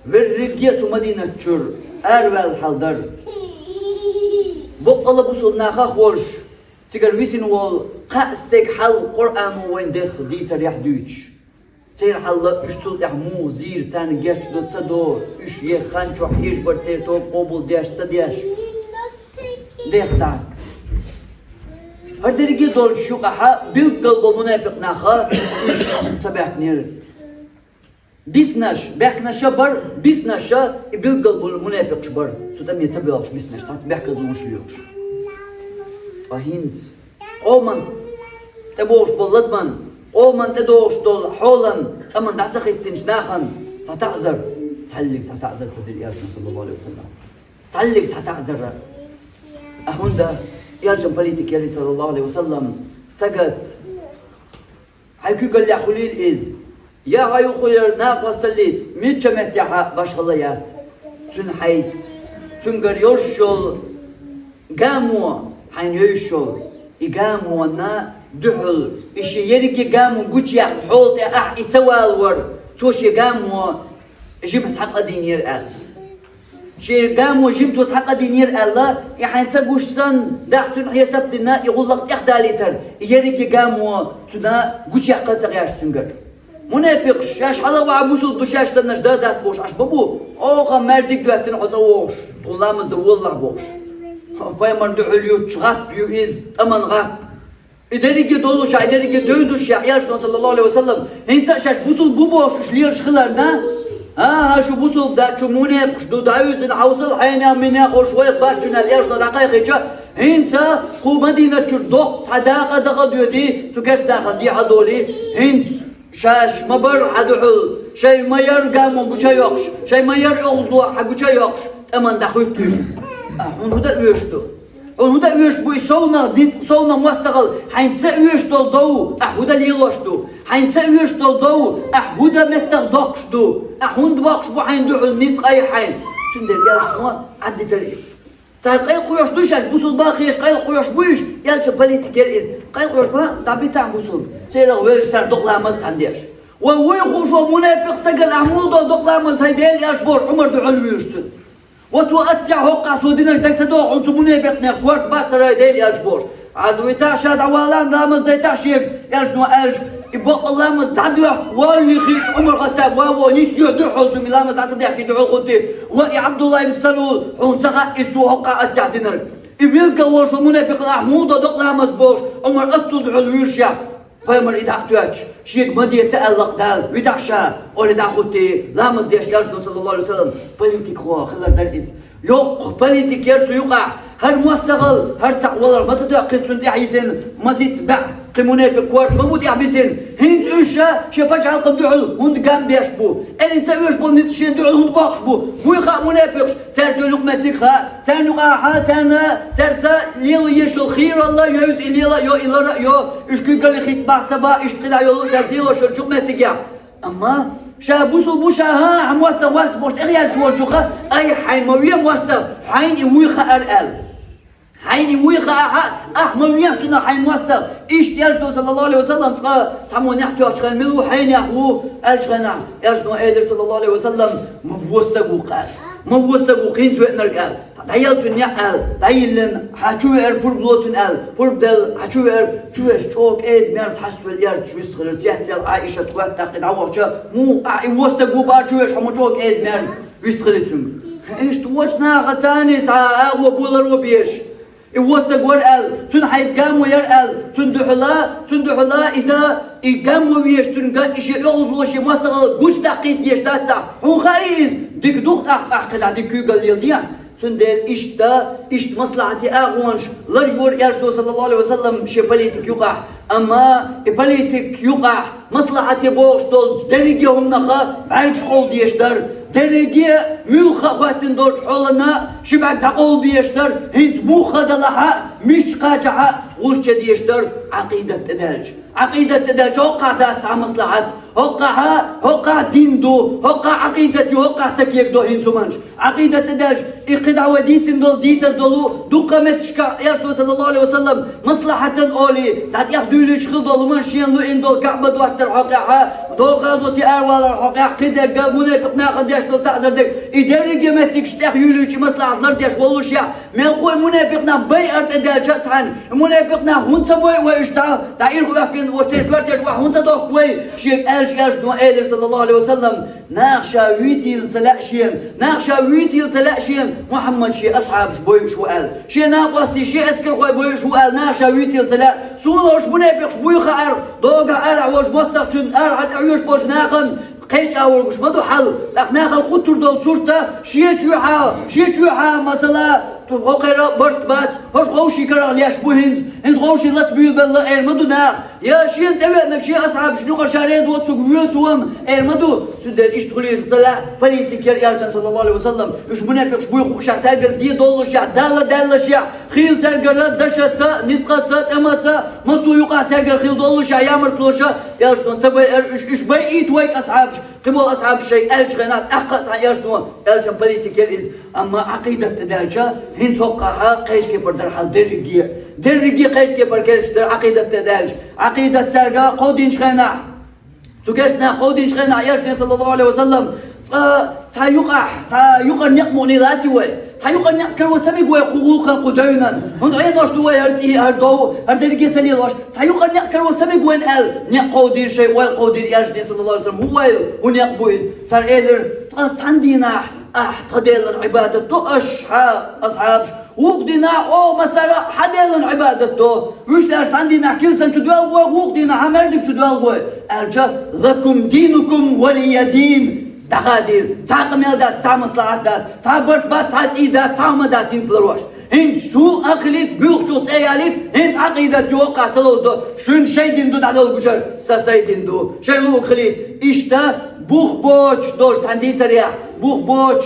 Верриге а цу Мадинат чуьра араваьлла хьал дара. Боккъала бусулба нах а хьожуш, цигара висина волу кхаа стеган хьал Къуръано вайна дехха дийцарехь дуьйцуш. Церан хьал а, уьш цул тӀаьхьа муха зийра, царна гечдо ца до, уьш еха хан чохь хьежа бара церан тоба къобал деш, ца деш. Дехта. ХӀара дерриге а долчу юкъахь билггал болу мунепикъ нах а уьш ца баьхкинера. Биснарш, баьхкинарш а бара, биснарш а и билггал болу мунепикъаш бара, цу тӀаме ца боьлхуш биснарш, цхьацца бехказлонаш лоьхуш. Ткъа хӀинца къоман тӀебогӀуш болу лазаман, къоман тӀедогӀуш долу хьолан тӀаман дӀа ца хӀиттинчу нахана цхьа таӀзар, цхьаллиг цхьа таӀзар ца дира Элчано, саллаллаху Ӏалайхи ва саллам. Цхьаллиг цхьа таӀзар. А хӀунда Элчан политик яра, саллаллаху Ӏалайхи ва саллам, стагаца, хьайн куьйгаллехь хуьлийла иза. Я хьан юххера накъосталлица, мичча меттехь а башхалла яц. Цуьнан хьайца, цуьнгара йолуш йолу гамо, хьайна йовзуш йолу, и гамонна дуьхьал, и шен ерриге гамо гучуяьккхина хьола тӀе ахь и ца валавара, цо шен гамо жима схьакъадийнера аьлла. Шен гамо жима цо схьакъадийнера аьлла, и хьайна ца гуш санна, даха цуьнан хьесап а дина, и гӀуллакх тӀехдалийтар, и ерриге гамо цуьнан гучуяккха а ца гӀерташ цуьнгара. Мунепикъаш, шаьш хьала а ваха бусулба ду, шаьш саннарш да дац бохуш Ӏаш ма бу. Оха маьждиг доьттина хьо цӀа вогӀуш, тхуна ламаз дан воллахь бохуш. Пайхамарна дуьхьал юттуш гӀап ю иза, тӀаман гӀап. И дерриге а долуш, и дерриге а девзаш, Элчано, саллаллаху Ӏалайхи ва саллам, хӀинца а шаьш бусулба бу бохуш уьш лелаш хиларна, аха, шу бусулба дац, шу мунепикъаш ду, дӀавуьззина хьовсал хьенех-минех, уьш вайх бац шуна аьлла, Элчано дӀакхайкхича, хӀинца кху Мадинат чуьра доккха цхьа дакъа а даха а доьдий, цу керста нахана дехьа а долий, хӀинца шаьш ма бара хьан дуьхьал, шайн ма яра гамо гуча а йоккхуш, шайн ма яра оьгӀазло хьан гуча а йоккхуш, тӀаман дӀахӀуьттуьйтуш. А хьуна хӀун дан оьшуш ду? Хьуна хӀун дан оьшуш бу и совнах ницкъ, совнах мостагӀалла? Хьайна ца оьшуш долу дов ахь хӀун дан лелош ду? Хьайна ца оьшуш долу дов ахь хӀун дан меттах доккхуш ду? Ахь хӀунда боккхуш бу хьайна дуьхьал ницкъ, айхьа хьайна? Цундела Элчано Ӏаддитара иза. Цара къайлакхоьхьуш ду шаьш, бусулба хеташ къайлакхоьхьуш бу уьш, Элчан политик яра иза. Къайлакхоьхьуш бу, дӀабитахь бусулба. Церах велча цара докъа ламаз цхьаьна деш. Ва вуй хууш вола мунепикъ стагал ахь муха докъу ламаз, хӀай Делан элча, бохуш, Ӏумар дуьхьал вуьйлуш цунна. Ва цо аццехь хӀоккхахь цо динарг дага ца догӀу, хьуна цу мунепикънех корта бац, хӀай Делан элча, бохуш. Ӏад витахь ша дӀавалахь, ламаз дайтахь шега, элчано аьлча, и бакъ ламаз дӀадоьхкина валлий хиъча Ӏумар-Хаттаб, ва, ва, нисъе дуьхьал цуьнга, ламаз дӀа ца дехкий дуьхьал хӀуттий. Ва и Ӏабдулла ибн Салул, хьуна ца хаьа иза цо хӀоккхахь аццехь динарг? И билггал волуш вола мунепикъ ахь муха докъу ламаз, бохуш, Ӏумар аццул дуьхьал вуьйлушехь, пайхамар и дӀа а тоьттуш, шега ма де ца аьлла-кх Дала, витахь ша, олий дӀа а хӀуттий, ламаз деш, элчано, саллаллаху Ӏалайхи ва саллам, политикхо хилар дара иза. Йоккха политик яра цу юкъахь, хӀара мостагӀалла, хӀара цхьаъ валар ма ца тоьхкина, цунна тӀехь йисина масийтта баьӀ, кхин мунепикъ корта ма бу тӀехь бисина. ХӀинца уьш ша шен пачхьалкхана дуьхьал хӀунда гам беш бу? Эрна ца оьшуш болу ницкъ шена дуьхьал хӀунда боккхуш бу? Вуй хаьа мунепикъаш, цаьрца йолу юкъаметтиг хаьа, царна юкъахь, царна, цаьрца лело езаш йолу хийралла, йовза и лела а йо, и лара а йо, уьш куьйгалле хӀитта бахьа ца бан, иштта кхидӀа йолу цаьрца лелош йолчу юкъаметтигехь. Амма ша бусул бу, ша, хӀан, хьан мостагӀа вац бохуш тӀехъяьлча волчуха, ай, хьайн ма ве мостагӀа, хьайна и вуй хаьара аьлла. Хьайна и вуй хаьа, хьан, ахь ма вехьа цунах хьайн мостагӀа. Иштта элчано, саллаллаху Ӏалайхи ва саллам, цкъа цхьаммо нехь тоьхча хенахь, мила ву хьайна нехь ву аьлча хенахь, элчано элира, саллаллаху Ӏалайхи ва саллам, ма востаг ву-кх аьлла. Ма востаг ву хӀинца веанарг аьлла. ДӀаяла цуьнан неӀ аьлла, дӀайиллина, хьан чу веара, пурба ло цунна аьлла, пурба делла, хьан чу веара, чу веш чӀогӀа кӀеда-мерза хьаставелла яьржачу вистхилира, цецъяьлла Ӏайшат хӀоьттина тӀаккха дӀавахча, муха ахь и востаг ву бахара чу веш, хьо ма чӀогӀа кӀеда-мерза вистхили цуьнга. Иштта вочу нахаца цхьаьна цхьа агӀо, буларо беш. И востаг вара аьлла, цуьнан хьайца гамо яра аьлла, цунна дуьхьала, цунна дуьхьала иза и гамо веш, цуьнан ган и шен оьгӀазло, шен мостагӀалла гучудаккхийта дезаш дац ахь. Хьуна хаьий иза? Дика ду-кх тӀаккха ахь кхидӀа дика куьйгалла леладехь. Цундела иштта, иштта маслахьате агӀонаш ларйора элчано, саллаллаху Ӏалайхи ва саллам, шен политик юкъахь. Амма и политик юкъахь маслахьате бохуш долчу дерриге а хӀуманах бӀаьргаш къовла дезаш дара. Дерриге а муьлхха а хӀоьттина долчу хьолана ши бӀаьрг дӀакъовла безаш дара. ХӀинца муха далахь а, мичча кхачахь а гӀулч дан дезаш дара, Ӏакъидат тӀедаьлча. Ӏакъидат тӀедаьлча хӀоккхахь дац цхьа маслахьат. ХӀоккхахь, хӀоккхахь дин ду, хӀоккхахь Ӏакъидат ю, хӀоккхахь ца кегадо хӀинца хӀуманаш. Ӏакъидат тӀедаьлча, и кхидӀа вай дийцина долу, дийцаза долу, дуккха а меттигашкахь элчано, саллаллаху Ӏалайхи ва саллам, маслахьатан олий, дӀа тӀехдуьйлуьйтуш хила долу хӀуманаш, шена луъина долу КаӀба доттар хьокъехь, догӀу гӀазоте аравалар хьокъехь, кхидерг а, мунепикъ нахана деш долу таӀзар дерг, и дерриге а меттигаш тӀехъюьйлуьйтуш, и маслахьат лардеш воллушехь, мелхо а мунепикъ нах байар тӀедаьлча а цхьаьна, мунепикъ нах хӀунда ца бойу вай уьш дӀа, дӀа ирхъоьхкина, оцу тӀе коьртеш охьа хӀунда ца дохку вай? Шега аьлча, элчано элира, саллаллаху Ӏалайхи ва саллам, наха ша вуьйцийла ца лаьа шена, наха ша вуьйцийла ца лаьа шена, Мухьаммад шен асхьабаш бойуш ву аьлла, шен накъостий, шен эскархой бойуш ву аьлла, наха ша вуьйцийла ца лаьа. Суна уьш мунепикъаш буй хаьара, догахь арахь волчу мостагӀчун, арахь хьоьжуш болчу нахана кхечӀа вуьгуш ма ду хьал. ТӀаккха нахана хӀуттур долу сурт а, шен чоьхьа, шен чоьхьа, масала, хӀокхеран а барт бац, хӀорш вовшийн карах леш бу хӀинца, хӀинца вовшийн лата буьйлабелла эр ма ду наха. Я шена тӀевеанарг шен асхьабашна юкъара ша реза воцург воьду хӀума эр ма ду. Цундела иштта хуьлийла ца лаьа политик яра элчан, саллаллаху Ӏалайхи ва саллам. Уьш мунепикъаш буй хууш, цаьргара зен доллушехь, Далла даьллашехь, хила цаьргара дашаца, ницкъаца, тӀемаца, массо а юкъахь цаьргара хила доллушехь, ямартлоша, элчано ца байар уьш, уьш байийта вайга асхьабаш. Кхин болу асхьабаш шайга аьллачу хенахь, тӀаккха а цхьа элчано, элчан политик яра иза. Амма Ӏакъидат тӀедаьлча, хӀинца хӀоккхахь кхечу кепара дара хьал дерриге а. Дерриге а кхечу кепара керста дара Ӏакъидат тӀедаьлча. Ӏакъидат цаьрга кховдийначу хенахь, цу керста наха кховдийначу хенахь, элчане, саллаллаху Ӏалайхи ва саллам, цкъа цхьа юкъахь, цхьа юкъара некъ мукъане лаций вай. Цхьа юкъара некъ каро ца мега вай кху гӀуллакхана, кху девнан. ХӀунда Ӏенош ду вай хӀара цӀий, хӀара дов, хӀара дерриге а ца лелош. Цхьа юкъара некъ каро ца мега вайна аьлла, некъ кховдийра шайн ойла кховдийра элчане, саллаллаху Ӏалайхи ва саллам, хӀун ойла, хӀун некъ бу иза. Цара элира, ткъа цхьана дийнахь ахь тхан Делан Ӏибадат до, аша, хьан асхьабаш, вукху дийнахь оха массара а хьан Делан Ӏибадат до. Вуьшта аша цхьана дийнахь килсан чу доьлху вай, вукху дийнахь хьан маьждиг чу доьлху вай, аьлча, лакум динукум валия дин. ДӀахадийра. Цхьа къамел дац, цхьа маслахьат дац, цхьа барт бац, цхьа цӀий дац, цхьа хӀума дац хӀинца ларош. ХӀинца шу а хилийта, муьлххачул цӀе ялийта, хӀинца Ӏакъидат ю хӀоккхахь ца ловзадо, шуна шайн дин ду дӀадолгучара, сан сайн дин ду, шайн луург хилийта. Иштта бух боцуш долчу цхьана дийцарехь, бух боцуш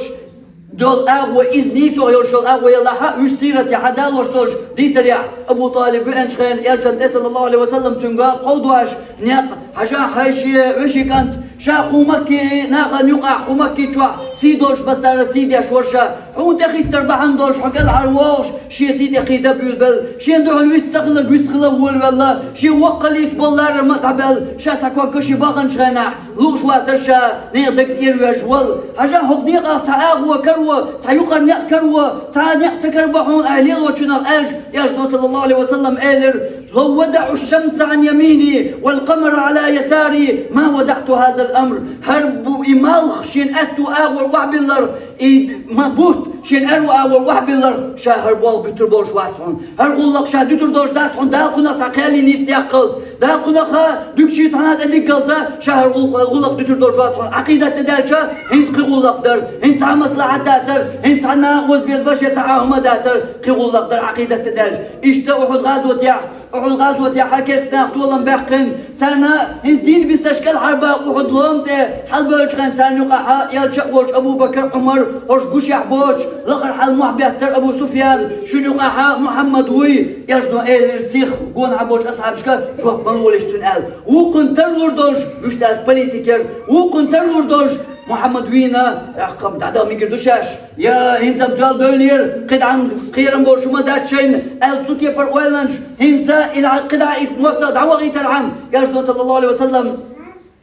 долу агӀо, иза нийсо йолуш йолу агӀо ялахь а, уьш сиратехь а далош долчу дийцарехь, Абу ТӀалиб веанчу хенахь элчан тӀе, саллаллаху Ӏалайхи ва саллам, цуьнга кховдош некъ, хьажахь, хьайн шен вешин кӀант, Ша кху Макки нахана юкъахь, кху Макки чохь сий долуш массара сий деш вара ша. Хьуна тӀехӀиттар бахьана долуш хьо кӀелхьара вогӀуш, шен сий тӀе кхийда буьйлабелла. Шен дуьхьал вист ца хилларг вист хила волавелла, шен воккхаллица болу ларам а дӀабаьлла, ша цхьа ког шен баханчу хенахь лууш вацара ша, нехан дага тӀера веш волу. Хьажа, хӀокху некъах цхьа агӀо каро, цхьа юкъара некъ каро, цхьа некъ ца карабо хьуна ахь лелочунах аьлча, Элчано, саллаллаху Ӏалайхи ва саллам, элира: «لو وضعوا الشمس عن يميني والقمر على يساري ما وضعت هذا الأمر». ХӀара бу-, и малх шен аьтту агӀор охьабилларх, и ма-, бутт шен аьрру агӀор охьабилларх, ша хӀара болх буьтур болуш вац хьуна. ХӀара гӀуллакх ша дуьтур долуш дац хьуна, Дала кхунах цхьа кхел нисдаккхалц, Дала кхунах дуьгучу цхьана тӀедиггалца, ша хӀара гӀул-, гӀуллакх дуьтур долуш вац хьуна. Ӏакъидат тӀедаьлча, хӀинца кхин гӀуллакх дара, хӀинца цхьа маслахьат дацара, хӀинца цхьана оза беза башха цхьа а хӀума дацара, кхин гӀуллакх дара Ӏакъидат тӀедаьлча. Иштта Ухьуд гӀазотехь, Ухьуд гӀазотехь керстанех толам баьккхина, царна хӀинца дийна бисташ кӀелхьарбан Ухьуд лома тӀе хьалабевллачу хенахь царна юкъахьа Элча а волчу Абу-Бакар, Ӏумар, хӀорш гушехь боцуш, лахара хьал мохь беттара Абу Суфьян, шуна юкъахьа Мухьаммад вуй, Элчано элира: «Сих, гонахьа болчу асхьабашка жоп ма лолаш цуьнан», – аьлла. Вукхунна тарлур долуш, вуьш даьлча политик яра, вукхунна тарлур долуш, Мухьаммад вийна, тӀаккха дӀадала мегар ду шаьш. Я хӀинца-м тоьлла девллера, кхидӀа-м кхерам болуш хӀума дац шайна, аьлла цу кепара ойланаш, хӀинца и дӀа-, кхидӀа и мостагӀа дӀавахийтархьама, Элчано, саллаллаху Ӏалайхи ва саллам,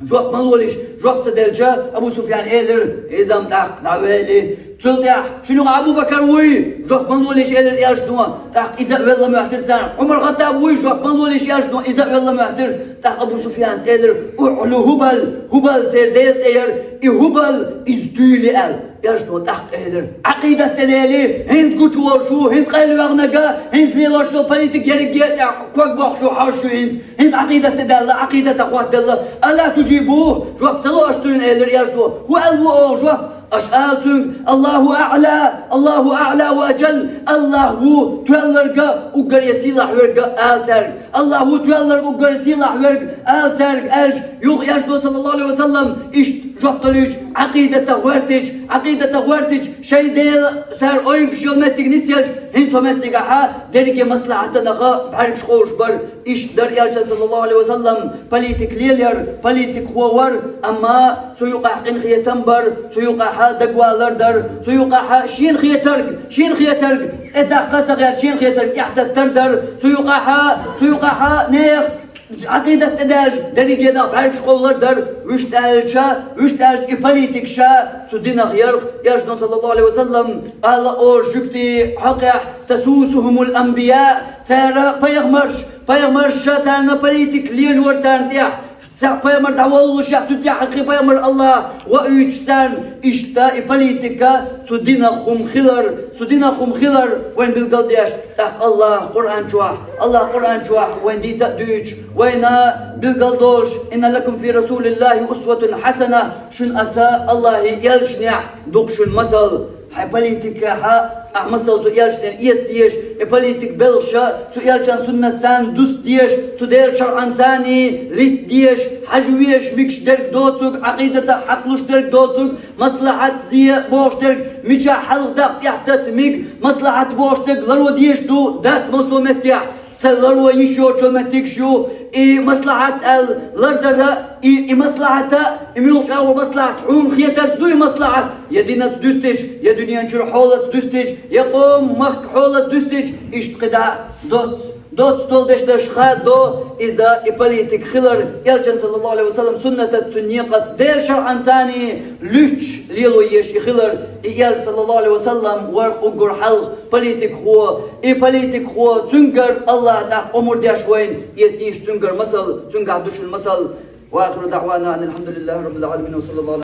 жоп ма лолаш, жоп ца делча, Абу Суфьян элира: «Иза-м тӀаккха дӀавели». Цул тӀаьхьа: «Шуна юкъахь Абу-Бакар вуй, жоп ма лолаш», – элира Элчано. ТӀаккха иза а велла моьттира царна. «Ӏумар Хаттаб вуй, жоп ма лолаш», – Элчано, иза а велла моьттира. ТӀаккха Абу Суфьяна элира: «УӀлу Хубал, Хубал церан дела цӀе яра, и Хубал, иза туьйли», – аьлла. Элчано тӀаккха элира: «Ӏакъидат тӀедели, хӀинца гучуволуш ву, хӀинца къайлаваьхнарг, хӀинца лелош йолу политик ерриге а тӀехь ког бохуш ву, хьожуш ю хӀинца, хӀинца Ӏакъидат тӀедаьлла, Ӏакъидатах хӀоттаделла, ала туджибуху, жоп ца ло аша цуьнан», – элира Элчано. «ХӀун аьлла ву оха жоп?» Аша ала цуьнга: «Аллаху аӀла, Аллаху аӀла ва аджал, Аллах ву тоьлларг а, уггар а сийлахь верг а», ала цаьрга. «Аллах ву тоьлларг, уггар а сийлахь верг», ала цаьрга аьлча, юха Элчано, саллаллаху Ӏалайхи ва саллам, иштта жоп далуьйтуш, Ӏакъидатах гӀоьртича, Ӏакъидатах гӀоьртича, шайн Дела цара оймпаш йолу меттиг нисъелча, хӀинца цу меттигахьа дерриге маслахьатанах бӀаьргаш къовлуш бара. Иштта дара Элчан, саллаллаху Ӏалайхи ва саллам, политик лелаяр, политикхо вара, амма цу юкъахь къинхетам бара, цу юкъахьа дагавалар дара, цу юкъахьа шена хетарг, шена хетарг тӀедаккха а ца гӀерта, шена хетарг тӀехӀоттар дара, цу юкъахьа, цу юкъахьа нехан Ӏакъидат тӀедаьлча, дерригенах бӀаьргаш къовлар дара, вуьш тӀаьлча, вуьш тӀаьлча и политик ша цу динах ярх, Элчано, саллаллаху Ӏалайхи ва саллам, ала олуш жуьгтий хьокъехь: «Тасусухумул анбияъ», цара пайхамарш, пайхамарша царна политик лелайора царна тӀехь, цхьа пайхамар дӀаволлушехь, цу тӀехь кхин пайхамар Аллах ваийтуш царна, иштта и политика цу динах хӀума хилар, цу динах хӀума хилар вайна билгалдеш. ТӀаккха Аллах Къуръан чохь, Аллах Къуръан чохь вайна дийца а дуьйцуш, вайна билгалдолуш: «Инна лакум фи расулиллахи усватун хьасана», шуна аца Аллахьи элчанехь ду-кх шуна масал. Хьайн политикехьа ахь масал цу элчанера эца дезаш, и политик белхаша цу элчан суннат царна дуста дезаш, цу Делан шарӀан царний литта дезаш, хьажа везаш мегаш дерг доцург, Ӏакъидатах хьакхалуш дерг доцург, маслахьат зе бохуш дерг, мичахь хьалха дакъа тӀехӀотта мега, маслахьат бохуш дерг ларо дезаш ду, дац массо а меттехь. Ца ларо йиш йоцу меттигаш ю, и маслахьат аьлла лардара, и, и маслахьата, и муьлхачу агӀор маслахьат хьуна хетарца ду и маслахьат, я динаца дуьстича, я дуьнен чуьра хьолаца дуьстича, я къоман махка хьолаца дуьстича, иштта кхидӀа доцца, доцца долу дешнаш хаддо, иза и политик хилар, элчан, саллаллаху Ӏалайхи ва саллам, суннатаца, цуьнан некъаца, Делан шарӀан царний луьттуш лело езаш и хилар, и элча, саллаллаху Ӏалайхи ва саллам, вара уггар хьалха политикхо, и политикхо, цуьнгара Аллаха тӀаккха омра деш вайна, эца йиш цуьнгара масал, цуьнгахь ду шуна масал. Ва ахиру даъвана анил хьамдулиллахи раббил Ӏаламин, ва саллаллаху